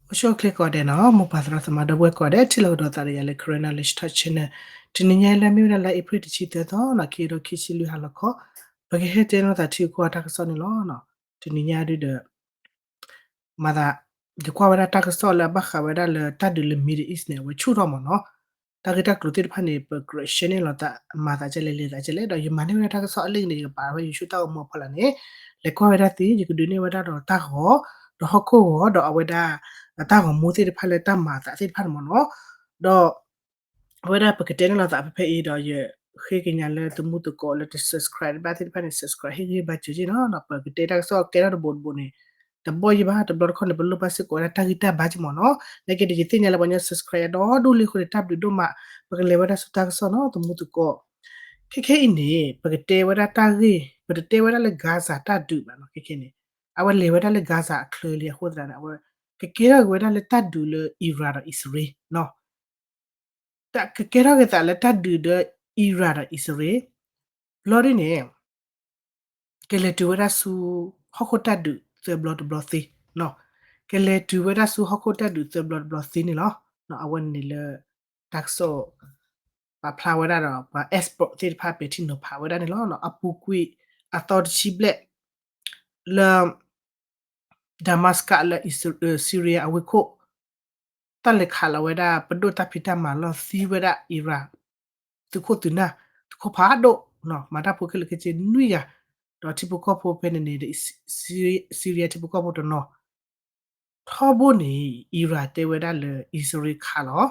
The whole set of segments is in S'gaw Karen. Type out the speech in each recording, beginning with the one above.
အိၣ်ဆူၣ်အိၣ်ချ့ကိးဂၤဒဲးနီၤ, မိၢ်ပၢ်သရၣ်သမါဒီပုၢ်ဝဲၢ်ကိးဂၤဒဲး ထံၣ်လိာ်ကဒီးသးဒီးယၤလၢ Karen Knowledge Talk Channel. တနံၤညါအံၤလၢအမ့ၢ်ဝဲဒၣ်လါအ့ဖြ့ၣ်တဆံသၢသီနီၤ, ခံကထိခံဆံလွံၢ်ဟါလီၤခီ, ပကဟဲတဲလိာ်သးထံကီၢ်တၢ်ကစီၣ်န့ၣ်လီၤ. တနံၤညါဒုဒီး မၤသး ယကွၢ်ဝဲဒၣ်တၢ်ကစီၣ်လၢအဘၣ်ဃးဝဲဒၣ်လၢတၢ်ဒုးလၢ Middle East န့ၣ် အဝဲဆူၣ်ထီၣ်မ့ၢ်နီၤ. တၢ်ဂ့ၢ်တၢ်ကျိၤသ့ၣ်တဖၣ်န့ၣ် ပကြၢးရှဲန့ၢ်လိာ်သး မၤသးကဲလဲၣ် လဲၤသးကဲလဲၣ် ဒီးယမၤန့ၢ်ဝဲဒၣ်တၢ်ကစီၣ်အလံာ်န့ၣ် ယကပာ်ဝဲ YouTube တၢ်ဂီၤမူအဖီလာ်န့ၣ် လဲၤကွၢ်ဝဲဒၣ်သ့ ယကဒုးနဲၣ်ဝဲဒၣ်ဒီးတၢ်ဂီၤ ဒီးဟီၣ်ခိၣ်ဂီၤ ဒီးအဝဲဒၣ် တၢ်ဂီၤမူသ့ၣ်တဖၣ်လၢတၢ်မၤအသးသ့ၣ်တဖၣ်န့ၣ်မ့ၢ်နီၤ. ဒီး အဝဲဒၣ်ပကတဲန့ၢ်လိာ်သးဖဲဖဲအံၤဒီး ယဃ့ကညးလၢသမူသကိးလၢတ subscribe တဘၣ်သ့ၣ်တဖၣ်န့ၣ် subscribe ဟ့ၣ်ဂံၢ်ဘါစၢၤက့နီၤ. ဒီးပကတဲတၢ်ကစီၣ်ကဲထီၣ်တဘိးတဘိးန့ၣ် တဘီယံၤဘၣ် တဘျီတခီၣ်န့ၣ် ပလိၣ်ဘၣ်စ့ၢ်ကီးဝဲဒၣ်တၢ်ဂံၢ်တၢ်ဘါက့မ့ၢ်နီၤ. နာ်က့ဒီးယသ့ၣ်ညါလၢပှၤကညီ subscribe အဒီဒူၣ်လံအဃိန့ၣ် တၢ်ဘျုးဒိၣ်မး ပကလဲၤဝဲဒၣ်ဆူတၢ်ကစီၣ်နီၤ သမူသကိး. ခဲခဲအံၤန့ၣ် ပကတဲဝဲဒၣ်တၢ်ဂ့ၢ် ပတတဲဝဲဒၣ်လၢ Gaza တၢ်ဒုးဘၣ်နီၤ. ခဲခဲန့ၣ် အဝဲလဲၤဝဲဒၣ်လၢ Gaza အချၢလံအဃိသတးန့ၣ် အဝဲကကဲထီၣ်က့ၤဝဲဒၣ်လၢတၢ်ဒုးလၢ Iran ဒီးအံၣ်စရ့လးနီၤ. ကကဲထီၣ်က့ၤသးလၢတၢ်ဒုးဒီး Iran ဒီးအံၣ်စရ့လး ဘျီဒ်န့ၣ် ကလဲၤတုၤဝဲဒၣ်ဆူ ဟီၣ်ခိၣ်တၢ်ဒုးသၢဘျီတဘျီသ့နီၤ. ကလဲၤတုၤဝဲဒၣ်ဆူဟီၣ်ခိၣ်တၢ်ဒုးသၢဘျီတဘျီသ့န့ၣ်လီၤ. အဝဲန့ၣ်လၢ တၢ်ကစီၣ် ပာ်ဖျါဝဲဒၣ်ဒီး ပှၤ expert သ့ၣ်တဖၣ်ပဲာ်ထံနီၤဖးဝဲဒၣ်န့ၣ်လီၤ. အပူၤကွံာ်အသီတဆံဘျဲၣ် လၢ Damascus လၢ Syria အဝ့ၢ်ခိၣ် တၢ်လဲၤခးလီၤဝဲဒၣ် ပဒိၣ်တၢ်ဖံးတၢ်မၤလီၢ်သံဝဲဒၣ် Iran သုးခိၣ်သုးနၢ် သုးခိၣ်ဖးဒိၣ် မၤတၢ်ဖိခဲလၢာ်ခဲဆ့နွံဂၤ ဒီးထံဖိကီၢ်ဖိဖဲန့ၣ်န့ၣ်ဒီး Syria ထံဖိကီၢ်ဖိတနီၤ ထီဘိန့ၣ် Iran တဲဝဲဒၣ်လၢအံၣ်စရ့လးခးလီၤ.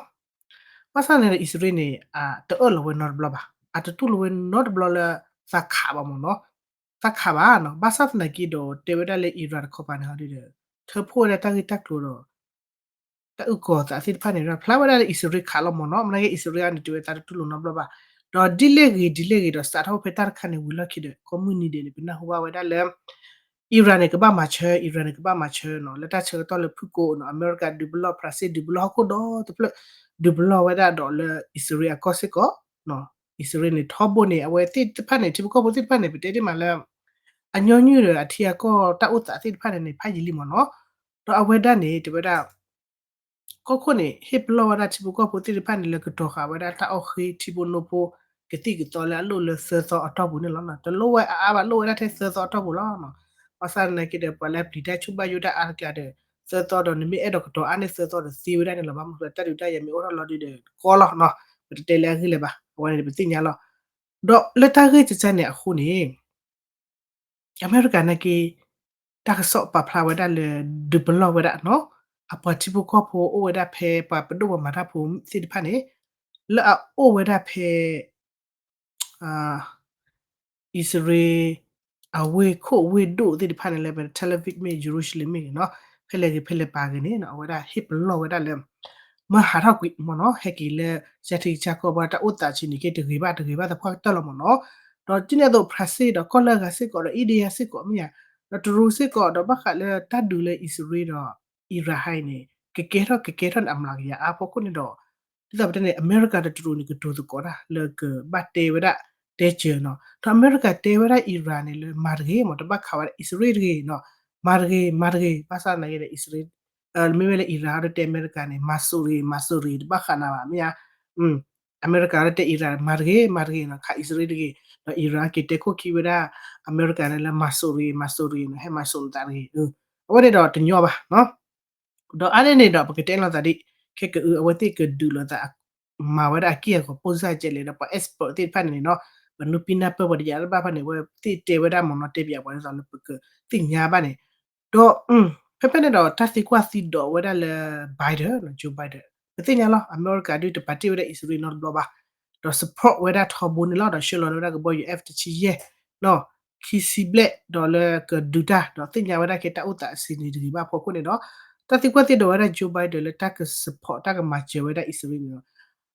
ဘၣ်ဆၣ်န့ၣ်ဒီးအံၣ်စရ့လးန့ၣ် အတအၢၣ်လီၤဝဲနီတဘျီဘၣ်, အတတူၢ်လိာ်ဝဲနီတဘျီလၢ သးခးဘၣ်မ့ၢ်နီၤ, သးခးဘၣ်နီၤ. ဘၣ်ဆၣ်သနာ်က့ဒီး တဲဝဲဒၣ်လၢ Iran တခီပၤန့ၣ်ဒီး ထၢဖှိၣ်ဝဲဒၣ်တၢ်ဂ့ၢ်တၢ်ကျိၤဒီး တၢ်အုၣ်ကီၤသးသ့ၣ်တဖၣ်န့ၣ် ဖျါဝဲဒၣ်လၢအံၣ်စရ့လးခးလီၤမ့ၢ်နီၤ, မ့ၢ်နာ်က့အံၣ်စရ့လးန့ၣ် တဲဝဲသးတတူၢ်လိာ်နီတဘျီဘၣ်. ဒီးဒ်လဲၣ်ဂ့ၤဒ်လဲၣ်ဂ့ၤဒီး စးထီၣ်ဖဲတၢ်တခါန့ၣ်ဝံၤလီၢ်ခံဒီး ကိးမုၢ်နံၤဒဲးန့ၣ် ပနၢ်ဟူဘၣ်ဝဲဒၣ်လၢ Iran န့ၣ် ကဘၣ်မၤဆၢ, Iran န့ၣ် ကဘၣ်မၤဆၢနီၤ, လၢတၢ်ဆၢကတီၢ်လၢဖုၣ်ကိာ်နီၤ, အမဲရကၤဒုးပလီၢ်, ဖရၣ်စ့ၣ်ဒုးပလီၢ်, ဟီၣ်ခိၣ်ဒီတဖျၢၣ် ဒုးပလီၢ်ဝဲဒၣ်ဒီးလၢအံၣ်စရ့လးအကီၢ်စ့ၢ်ကီး, အံၣ်စရ့လးန့ၣ် ထီဘိန့ၣ် အဝဲသ့ၣ်တဖၣ်န့ၣ် ထံဖိကီၢ်ဖိသ့ၣ်တဖၣ်န့ၣ် ပတဲတ့ၢ်မးလၢ အညီနုၢ်ဒီးအထံအကီၢ်တၢ်အိၣ်သးသ့ၣ်တဖၣ်န့ၣ်န့ၣ် ဖးယံာ်လံမ့ၢ်နီၤ. ဒီးအဝဲဒၣ်န့ၣ် တဲဝဲဒၣ် ကီၢ်ခိၣ်န့ၣ် ဟ့ၣ်ပလီၢ်ဝဲဒၣ်ထံဖိကီၢ်ဖိသ့ၣ်တဖၣ်န့ၣ် လၢကတီၤဃာ်ဝဲဒၣ်တၢ်အီၣ်ဃ့ထံဖိနိဖိ ကသံၣ်ကသီလၢအလိၣ်လၢသၢသီအတီၢ်ပူၤန့ၣ်လီၤ. တလိၣ်ဝဲအါအါဘၣ်, လိၣ်ဝဲဒၣ်ထဲသၢသီအတီၢ်ပူၤလီၤ. ဘၣ်ဆၣ်သနာ်က့ဒီး ပှၤလၢအပျံၤတၢ်ဆူၣ်ဘၣ်ယိၣ်တၢ်အါတက့ၢ်ဒီး သၢသီဒီး နမ့ၢ်အဲၣ်ဒိးကတီၤအါန့ၢ်သၢသီဒီးသ့ဝဲဒၣ်န့ၣ်လီၤ. ဘၣ်မနုၤဃိ တၢ်ဒုးတၢ်ယၤမ့ၢ်အိၣ်ထီၣ်လီၤဒုးဒီးကီလီၤနီၤ. ပတတဲလၢအဂ့ၢ်လၢၤဘၣ်, အဝဲန့ၣ်ပသ့ၣ်ညါလီၤ. ဒီးလၢတၢ်ဂ့ၢ်ကကါန့ၣ်အဃိန့ၣ် အမဲရကၤနာ်က့ တၢ်ကစီၣ်ပာ်ဖျါဝဲဒၣ်လၢ ဒုးပလီၢ်ဝဲဒၣ်နီၤ, အပှၤထံဖိကီၢ်ဖိအိၣ်ဝဲဒၣ်ဖဲ ပှၤပဒိၣ်ပှၤမၤတၢ်ဖိသ့ၣ်တဖၣ်န့ၣ် လၢအအိၣ်ဝဲဒၣ်ဖဲ အံၣ်စရ့လး အဝ့ၢ်ခိၣ်ဝ့ၢ်ဒိၣ်သ့ၣ်တဖၣ်န့ၣ် လၢ Tel Aviv မ့ၢ် Jerusalem မ့ၢ်ဂ့ၤနီၤ, ဖဲလဲၣ်ဂ့ၤဖဲလဲၣ်ပၤဂ့ၤန့ၣ် အဝဲဒၣ်ဟ့ၣ်ပလီၢ်ဝဲဒၣ်လၢ မၢဟးထီၣ်ကွံာ်မ့ၢ်နီၤ, ဟဲက့ၤလၢ ကၢထံကၢကီၢ် ပှၤတၢ်အိၣ်သးဆံးန့ၣ်က့ တဂ့ၤဘၣ်တဂ့ၤဘၣ်သပှၢ်ကတၢၢ်လီၤမ့ၢ်နီၤ. ဒီးဒ်န့ၣ်အသိး ဖရၣ်စ့ၣ်ဒီးကီၢ်လၢအဂၤစ့ၢ်ကီးဒီး India စ့ၢ်ကီးမ့ၢ်ဧါ, ဒီးတရူးစ့ၢ်ကီးဒီး ဘၣ်ဃးလၢတၢ်ဒုးလၢအံၣ်စရ့လးဒီး Iran ဟါအံၤန့ၣ် ကကဲထီၣ်ကကဲထီၣ်န့ၣ် အမျးကယၤအါဖီခိၣ်န့ၣ်ဒီး ဒ်သိးပတဲန့ၣ် အမဲရကၤဒီးတရူးန့ၣ် ကတိၤသကိးတၢ်လၢကဘၣ်တဲဝဲဒၣ်တဲစၢၤနီၤ. ဒီးအမဲရကၤတဲဝဲဒၣ် Iran န့ၣ်လၢ မၤတဂ့ၤမ့ၢ် တဘၣ်ခးဝဲဒၣ်အံၣ်စရ့လးတဂ့ၤနီၤ, မၤတဂ့ၤ မၤတဂ့ၤ, ဘၣ်ဆၣ်သနာ်က့ဒီး အံၣ်စရ့လး မ့မ့ၢ်လၢ Iran ဒီးတဲအမဲရကၤန့ၣ် မၤစိးတဂ့ၤ မၤစိးတဂ့ၤ တဘၣ်ဃးနၤဘၣ် မ့ၢ်ဧါ. အမဲရကၤဒီးတဲ Iran မၤတဂ့ၤ မၤတဂ့ၤနီၤ, ခးအံၣ်စရ့လးတဂ့ၤ, ဒီး Iran က့ၤတဲခိၣ်ခံဝဲဒၣ် အမဲရကၤန့ၣ်လၢ မၤစိးတဂ့ၤ မၤစိးတဂ့ၤနီၤ, ဟဲမၤစိးနသးတဂ့ၤ, အဝဲန့ၣ်ဒီးတညီဘၣ်နီၤ. ဒီးအါန့ၢ်န့ၣ်ဒီး ပကတဲလိာ်သးဒ် ခဲကအု အဝဲသ့ၣ်ကဒုးလိာ်သး မၤဝဲဒၣ်အက့ၢ်အဂီၤ ပိၢ်စၢ်ကဲလဲၣ်ဒီး ပှၤ expert သ့ၣ်တဖၣ်န့ၣ်န့ၣ်နီၤ, ပနူပံနၢ်ပၢၢ်ပှၤတယာ်တဘၣ်ဖၣ်န့ၣ် အဝဲသ့ၣ်တဲဝဲဒၣ်မ့ၢ်နီၤ, တဲပၠးပှၤဒ်သိးလၢပကသ့ၣ်ညါဘၣ်န့ၣ်, ဒီး ဖဲဖဲန့ၣ်ဒီး တၢ်သံကွၢ်သံဒိးဝဲဒၣ်လၢ Biden နီၤ, Joe Biden ပသ့ၣ်ညါလီၤ, အမဲရကၤဒုးတပာ်တ့ၢ်ဝဲဒၣ်အံၣ်စရ့လးနီတဘျီဘၣ်, ဒီး support ဝဲဒၣ်ထီဘိန့ၣ်လီၤ, ဒီးဆှၢလီၤန့ၢ်ဝဲဒၣ်ကဘီယူၤ F တဆံယဲၢ်နီၤ, ခံဆံဘျဲၣ်ဒီးလၢကဒုးတၢ် ဒီးသ့ၣ်ညါဝဲဒၣ်ကဲတၢ်အိၣ်သးအဆံးန့ၣ်တဂ့ၤဘၣ်အဖီခိၣ်န့ၣ်ဒီး တၢ်သံကွၢ်သံဒိးဝဲဒၣ် Joe Biden လၢတၢ်က support တၢ်ကမၤစၢၤဝဲဒၣ်အံၣ်စရ့လးန့ၣ်ဒီး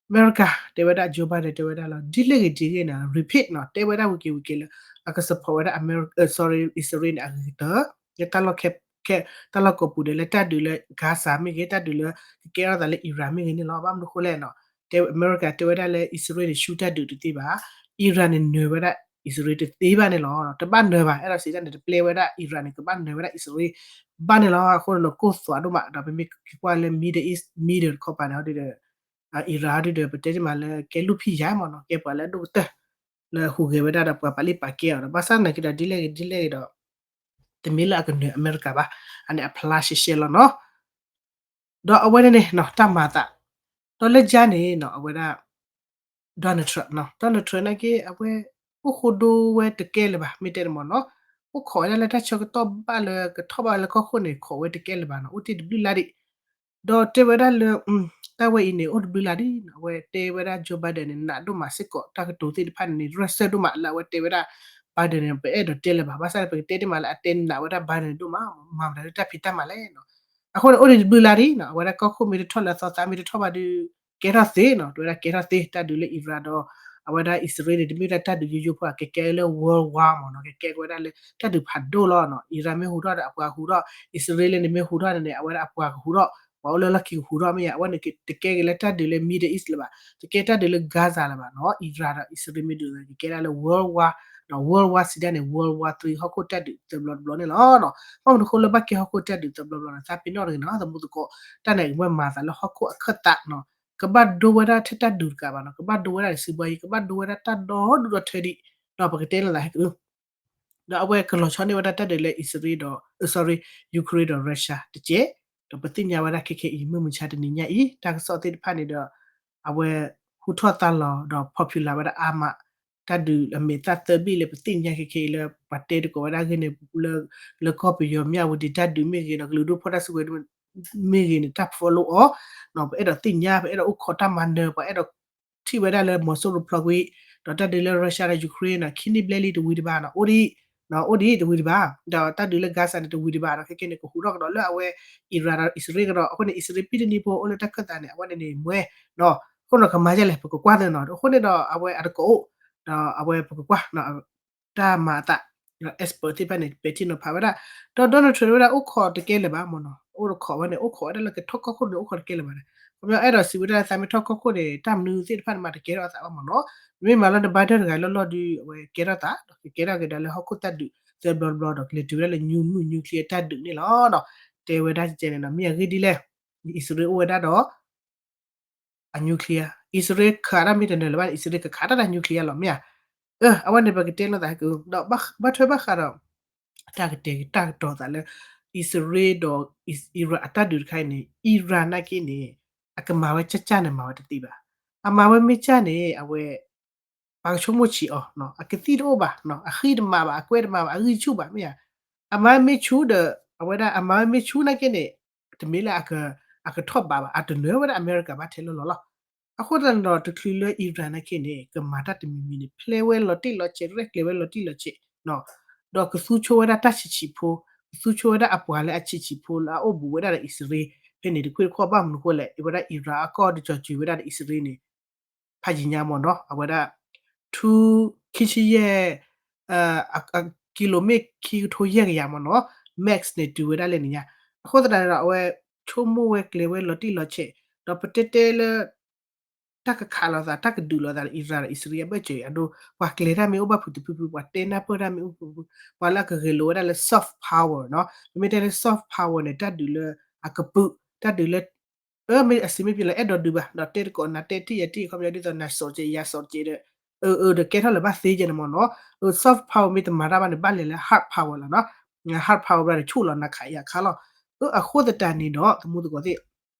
အမဲရကၤတဲဝဲဒၣ် Joe Biden တဲဝဲဒၣ်လီၤ, ဒ်လဲၣ်ဂ့ၤဒ်လဲၣ်ဂ့ၤန့ၣ် repeat နီၤ, တဲဝဲဒၣ်ဝံၤက့ၤဝံၤက့ၤလၢ အက support ဝဲဒၣ် America, sorry အံၣ်စရ့လးန့ၣ် အဂ့ၤကတၢၢ် လၢတၢ်လီၢ်ခဲ တၢ်လီၢ်ကိးပူၤဒီး လၢတၢ်ဒုးလၢ Gaza မ့ၢ်ဂ့ၤ, တၢ်ဒုးလၢကကဲထီၣ်သးလၢ Iran မ့ၢ်ဂ့ၤန့ၣ်လီၤ. ဘၣ်မနုၤဃိလဲၣ်နီၤ, တဲ အမဲရကၤတဲဝဲဒၣ်လၢ အံၣ်စရ့လးန့ၣ် ဆူတၢ်ဒုးတသ့ဘၣ်, Iran န့ၣ် နၢၤဝဲဒၣ် အံၣ်စရ့လးတသ့ဘၣ်န့ၣ်လီၤ. တဘၣ်နၢၤဘၣ်, အဲၣ်ဒိးစံးတၢ်န့ၣ် တပျဲဝဲဒၣ် Iran န့ၣ် ကဘၣ်နၢၤဝဲဒၣ်အံၣ်စရ့လးဘၣ်န့ၣ်လီၤ. အဃိန့ၣ်ဒီး ကိၢ်သွးဒိၣ်မး ဒီးပမ့ၢ်က့ၤကွၢ်လၢ Middle East, Middle တခီပၤန့ၣ် ဟီဒုဒီး Iran ဟီဒုဒီး ပတဲတ့ၢ်မးလၢကဲလူၢ်ဖံးယၤမ့ၢ်နီၤ, ကဲပှၤလၢအဒိၣ်ကတၢၢ် လၢဟူးဂဲၤဝဲဒၣ်ဒီးပှၤပာ်လ့ၣ်ပာ်ကဲအီၤဒီး ဘၣ်ဆၣ်သနာ်က့ဒီး ဒ်လဲၣ်ဂ့ၤဒ်လဲၣ်ဂ့ၤဒီး တမ့ၢ်လၢအကနၢၤအမဲရကၤဘၣ်, အန့ၣ်အဖျါရှဲရှဲလီၤနီၤ. ဒီးအဝဲန့ၣ်န့ၣ်နီၤ တၢ်မၤအသး, ဒီးလၢကၠါန့ၣ်နီၤ အဝဲဒၣ် Donald Trump နီၤ, Donald Trump နာ်က့ အဝဲ အိၣ်ဃိဒိဝဲတကဲလၢၤဘၣ် မ့ၢ်တဲန့ၣ်မ့ၢ်နီၤ, အိၣ်ခိးဝဲဒၣ်လၢတၢ်ဆၢကတီၢ်ဘၣ်လၢကထီၣ်ဘၣ်လၢကီၢ်ခိၣ်န့ၣ် ခိးဝဲတကဲလၢၤဘၣ်နီၤ, အိၣ်တ့ၢ်တဘျုးလါဒံး ဒီးတဲဝဲဒၣ်လၢ တၢ်ဝဲအံၤန့ၣ် အိၣ်တဘျုးလါဒံးနီၤ, အဝဲတဲဝဲဒၣ် Joe Biden န့ၣ် နးဒိၣ်မးစ့ၢ်ကီး တၢ်ကတိၤသ့ၣ်တဖၣ်န့ၣ်န့ၣ် ရၢၢ်စၢၢ်ဒိၣ်မးလၢအဝဲတဲဝဲဒၣ် Biden န့ၣ် ပအဲၣ်ဒိးတဲလၢၤဘၣ်, ဘၣ်ဆၣ်န့ၣ် ပကတဲတ့ၢ်မးလၢအတဲနးဝဲဒၣ် Biden န့ၣ်ဒိၣ်မး, မၤမတၤလၢတၢ်ဖံးတၢ်မၤလဲၣ်နီၤ. အဃိန့ၣ် အိၣ်ဒံးတဘျုးလါဒံးနီၤ, အဝဲဒၣ်ကီၢ်ခိၣ်မ့ၢ်တထီၣ်လၢအသီသးမ့ၢ်တထီၣ်ဘၣ်ဒီး ကဲထီၣ်သ့နီၤ, တဲဝဲဒၣ်ကဲထီၣ်သ့ တၢ်ဒုးလၢ Iran ဒီး အဝဲဒၣ်အံၣ်စရ့လးန့ၣ် တမ့ၢ်ဒၣ်တၢ်ဒုးယိယိဖိ ကကဲလၢ world war မ့ၢ်နီၤ, ကကဲက့ၤဝဲဒၣ်လၢတၢ်ဒုးဖးဒိၣ်လီၤနီၤ, Iran မ့ၢ်ဟူးထီၣ်ဒီးအပှၤဟူးထီၣ်, အံၣ်စရ့လးန့ၣ်မ့ၢ်ဟူးထီၣ်န့ၣ်န့ၣ် အဝဲဒၣ်အပှၤကဟူးထီၣ်, ပှၤအိၣ်လၢလီၢ်ခံကဟူးထီၣ်မ့ၢ်ယါ, အဝဲန့ၣ်တကဲက့ၤလၢတၢ်ဒုးလၢ Middle East လၢၤဘၣ်, တကဲတၢ်ဒုးလၢ Gaza လၢၤဘၣ်နီၤ, Iran ဒီးအံၣ်စရ့လးမ့ၢ်ဒုး ကကဲဒၣ်လၢ world war ဒီး world war စံးဒၣ်န့ၣ် world war three ဟီၣ်ခိၣ်တၢ်ဒုးသၢဘျီတဘျီန့ၣ်လီၤနီၤ. ဘၣ်မနုၤအဃိလၢဘၣ်ကဲဟီၣ်ခိၣ်တၢ်ဒုးသၢဘျီတဘျီန့ၣ် သးပ့ၤနီၣ်တဂ့ၤနီၤ, သမူသကိး, တၢ်န့ၣ် ဝဲမၤသးလၢဟီၣ်ခိၣ်အခၢၣ်သးနီၤ, ကဘၣ်ဒိဝဲဒၣ်ထဲတၢ်ဒုးတကးဘၣ်နီၤ, ကဘၣ်ဒိဝဲဒၣ်လၢစံးဘှါယံၤ ကဘၣ်ဒိဝဲဒၣ်တၢ်ဒီဒူၣ်ဒီထၢဒံး, ဒီးပကတဲလိာ်သးဟဲက့ၤ ဒီးအဝဲကလီၤဆီန့ၢ်ဝဲဒၣ်တၢ်ဒုးလၢအံၣ်စရ့လးဒီး sorry, Ukraine ဒီး Russia တကဲး, ဒီးပသ့ၣ်ညါဝဲဒၣ်ခဲခဲအံၤ မုၢ်မဆါတနံၤညါအံၤ တၢ်ကစီၣ်သ့ၣ်တဖၣ်န့ၣ်ဒီး အဝဲဟူထီၣ်သါလီၤဒီး popular ဝဲဒၣ်အါမး, တၢ်ဒုးအမဲာ်သၣ်သၢဘ့ၣ်လၢပသ့ၣ်ညါခဲခဲအံၤလၢ ပှၤတဲသကိးဝဲဒၣ်ဂ့ၢ်န့ၣ် လၢ လၢကီၢ်ပယီၤ မြဝတီ တၢ်ဒုးမ့ၢ်ဂ့ၤဒီး ကလုာ်ဒူၣ်ဖီၣ်တၢ်စုကဝဲၤမ့ၢ်ဂ့ၤန့ၣ် တၢ် follow အီၤ, ပအဲၣ်ဒိးသ့ၣ်ညါ ပအဲၣ်ဒိးအိၣ်ခိးတၢ်မၤနၢၤ ပှၤအဲၣ်ဒိး ထံၣ်ဝဲဒၣ်လၢ မီၤစိရိၤဖျိကွံာ်, ဒီးတၢ်ဒုးလၢ Russia ဒီး Ukraine န့ၣ် ခံနံၣ်ဘျဲၣ်လံတဝံၤတဘၣ်နီၤ, အိၣ်ဒံး, အိၣ်ဒံးတဝံၤတဘၣ်, ဒီးတၢ်ဒုးလၢ Gaza န့ၣ် တဝံၤတဘၣ်ဒီး ခဲခဲန့ၣ် ကဟူးထီၣ်ကဒီးလၢအဝဲ Iran ဒီးအံၣ်စရ့လးကဒီး, အဃိန့ၣ် အံၣ်စရ့လးဖဲတနံၤဖိအိၣ်လၢတၢ်ခၢၣ်သးန့ၣ် အဝဲန့ၣ်န့ၣ်မွဲနီၤ, အဃိန့ၣ်ကမၤဒ်လဲၣ် ပကကွၢ်သ့နီၤ, အဃိန့ၣ်ဒီးအဝဲအတကိးအိၣ်, ဒီးအဝဲပကကွၢ် တၢ်မၤအသး ဒီး expert သ့ၣ်တဖၣ်န့ၣ် ပဲာ်ထံနီၤဖးဝဲဒၣ်, ဒီး Donald Trump ဝဲဒၣ်အိၣ်ခိးတကဲလၢၤဘၣ်မ့ၢ်နီၤ, အိၣ်တခိးဝဲန့ၣ် အိၣ်ခိးဝဲဒၣ်လၢကထီၣ်ကီၢ်ခိၣ်န့ၣ် အိၣ်ခိးတကဲလၢၤဘၣ်န့ၣ်, ခီပညီအဲၣ်ဒိးစံးဝဲဒၣ်သးမ့ၢ်ထီၣ်ကီၢ်ခိၣ်န့ၣ် တၢ်မနုၤသ့ၣ်တဖၣ်န့ၣ် မၤတကဲထီၣ်အသးဘၣ်မ့ၢ်နီၤ, မ့မ့ၢ်မၤလၢန Biden တဂၤလီၢ်လီၢ်ဒုး အဝဲကဲထီၣ်သး ဒီးကကဲထီၣ်က့ၤဒီးလၢဟီၣ်ခိၣ်တၢ်ဒုးသၢဘျီတဘျီဒီး ကလဲၤတုၤဝဲဒၣ်လၢ နယူး နယူး nuclear တၢ်ဒုးန့ၣ်လီၤ. တဲဝဲဒၣ်ကဲန့ၣ်နီၤ, မ့ၢ်အဂ့ၢ်ဒ်လဲၣ်, အံၣ်စရ့လးအိၣ်ဝဲဒၣ်ဒီး အ nuclear, အံၣ်စရ့လးခးတၢ်မ့ၢ်တနၢၤလၢၤဘၣ်န့ၣ် အံၣ်စရ့လးကခးတၢ်တၢ် nuclear လီၤ မ့ၢ်ဧါ. အဝဲန့ၣ် ပကတဲလိာ်သးက့ၤ ဒီးဘၣ်ထွဲဘၣ်ဃးဒီး တၢ်ကတဲာ်ကတီၤသးလၢ အံၣ်စရ့လးဒီး Iran အတၢ်ဒုးတခါအံၤန့ၣ် Iran နာ်က့န့ၣ် အကမၤဝဲကၢ်ကၢ်န့ၣ် မၤဝဲတသ့ဘၣ်. အမၤဝဲမ့ၢ်ကၢ်န့ၣ် အဝဲ ပှၤကဆိကမိၣ်ဆံးအီၤ, အကသံၣ်တအိၣ်ဘၣ်, အဃံတမၤဘၣ်, အကွဲတမၤဘၣ်, အဂံၢ်ဆူၣ်ဘၣ် မ့ၢ်ဧါ. အမၤဝဲမ့ၢ်ဆူၣ်ဒီး အဝဲဒၣ်အမၤဝဲမ့ၢ်ဆူၣ်နာ်က့န့ၣ် တမ့ၢ်လၢအကထီၣ်ဘးဘၣ်, အတနၢၤဝဲဒၣ်အမဲရကၤဘၣ်ထဲလီၤလီၤလီၤ. အဃိသတးန့ၣ်ဒီး တချုးလၢ Iran နာ်က့န့ၣ် ကမၤတၢ်တမံၤမံၤန့ၣ် ဖျဲဝဲလီၤတံၢ်လီၤဆဲး ရဲၣ်ကျဲၤဝဲလီၤတံၢ်လီၤဆဲး ဒီးကသူဆိဝဲဒၣ်တၢ်ဆံးဆံးဖိ, ကသူဆိဝဲဒၣ်အပှၤလၢအဆံးဆံးဖိလၢအအိၣ်ဘူးဝဲဒၣ်ဒီးအံၣ်စရ့လး ဖဲန့ၣ်တခွ့ၣ်တခီၣ် ဘၣ်မနုၤဃိလဲၣ်, အဝဲဒၣ် Iran အကီၢ်တကီၤစၢၤဝဲဒၣ်ဒီးအံၣ်စရ့လးန့ၣ် ဖးယံာ်ညါမ့ၢ်နီၤ, အဝဲဒၣ် ထူ ခံဆံယဲၢ် ကံလိမ့ၣ်ခံကထိယဲၢ်ကယၤမ့ၢ်နီၤ, max န့ၣ် တုၤဝဲဒၣ်လၢန့ၣ်ညါ. အဃိသတးန့ၣ်ဒီး အဝဲဆိကမိၣ်ဝဲကျဲၤဝဲလီၤတံၢ်လီၤဆဲး, ဒီးပတဲတဲလၢ တၢ်ကခးလိာ်သး တၢ်ကဒုးလိာ်သးလၢ Iran ဒီးအံၣ်စရ့လးအဘၢၣ်စၢၤအံၤ အဒိ ပှၤကျဲၤတၢ်မ့ၢ်အိၣ်ဘၣ်ဖုးတဖုဖု, ပှၤတဲနၢ်ပၢၢ်တၢ်မ့ၢ်အိၣ်ဖုးဖု, ပှၤလၢအကဂဲၤလိာ်ဝဲဒၣ်လၢ soft power နီၤ, ပမ့ၢ်တဲလၢ soft power န့ၣ် တၢ်ဒုးလၢအကပုာ်, တၢ်ဒုးလၢ အမ့ၢ်အစံးမ့ၢ်ပျဲလီၤ အဲၣ်ဒိးဒုးဘၣ်, ဒီးတဲသကိးနၤတဲထံၣ်ယၤထံၣ် ခီပညီဒ်သိးနၤစိာ်စဲး ယၤစိာ်စဲးဒီး အၢ အၢ ဒီးကဲထီၣ်လၢၤဘၣ်သ့ကဲန့ၣ်မ့ၢ်နီၤ. အ soft power မ့ၢ်တမၤတၢ်ဘၣ်န့ၣ် ဘၣ်လဲၤလၢ hard power လီၤနီၤ. hard power ဘၣ်န့ၣ် ဆူၣ်လီၤနၤခးယၤခါလီၤ. အဃိသတးန့ၣ်ဒီး သမူသကိးသ့ၣ်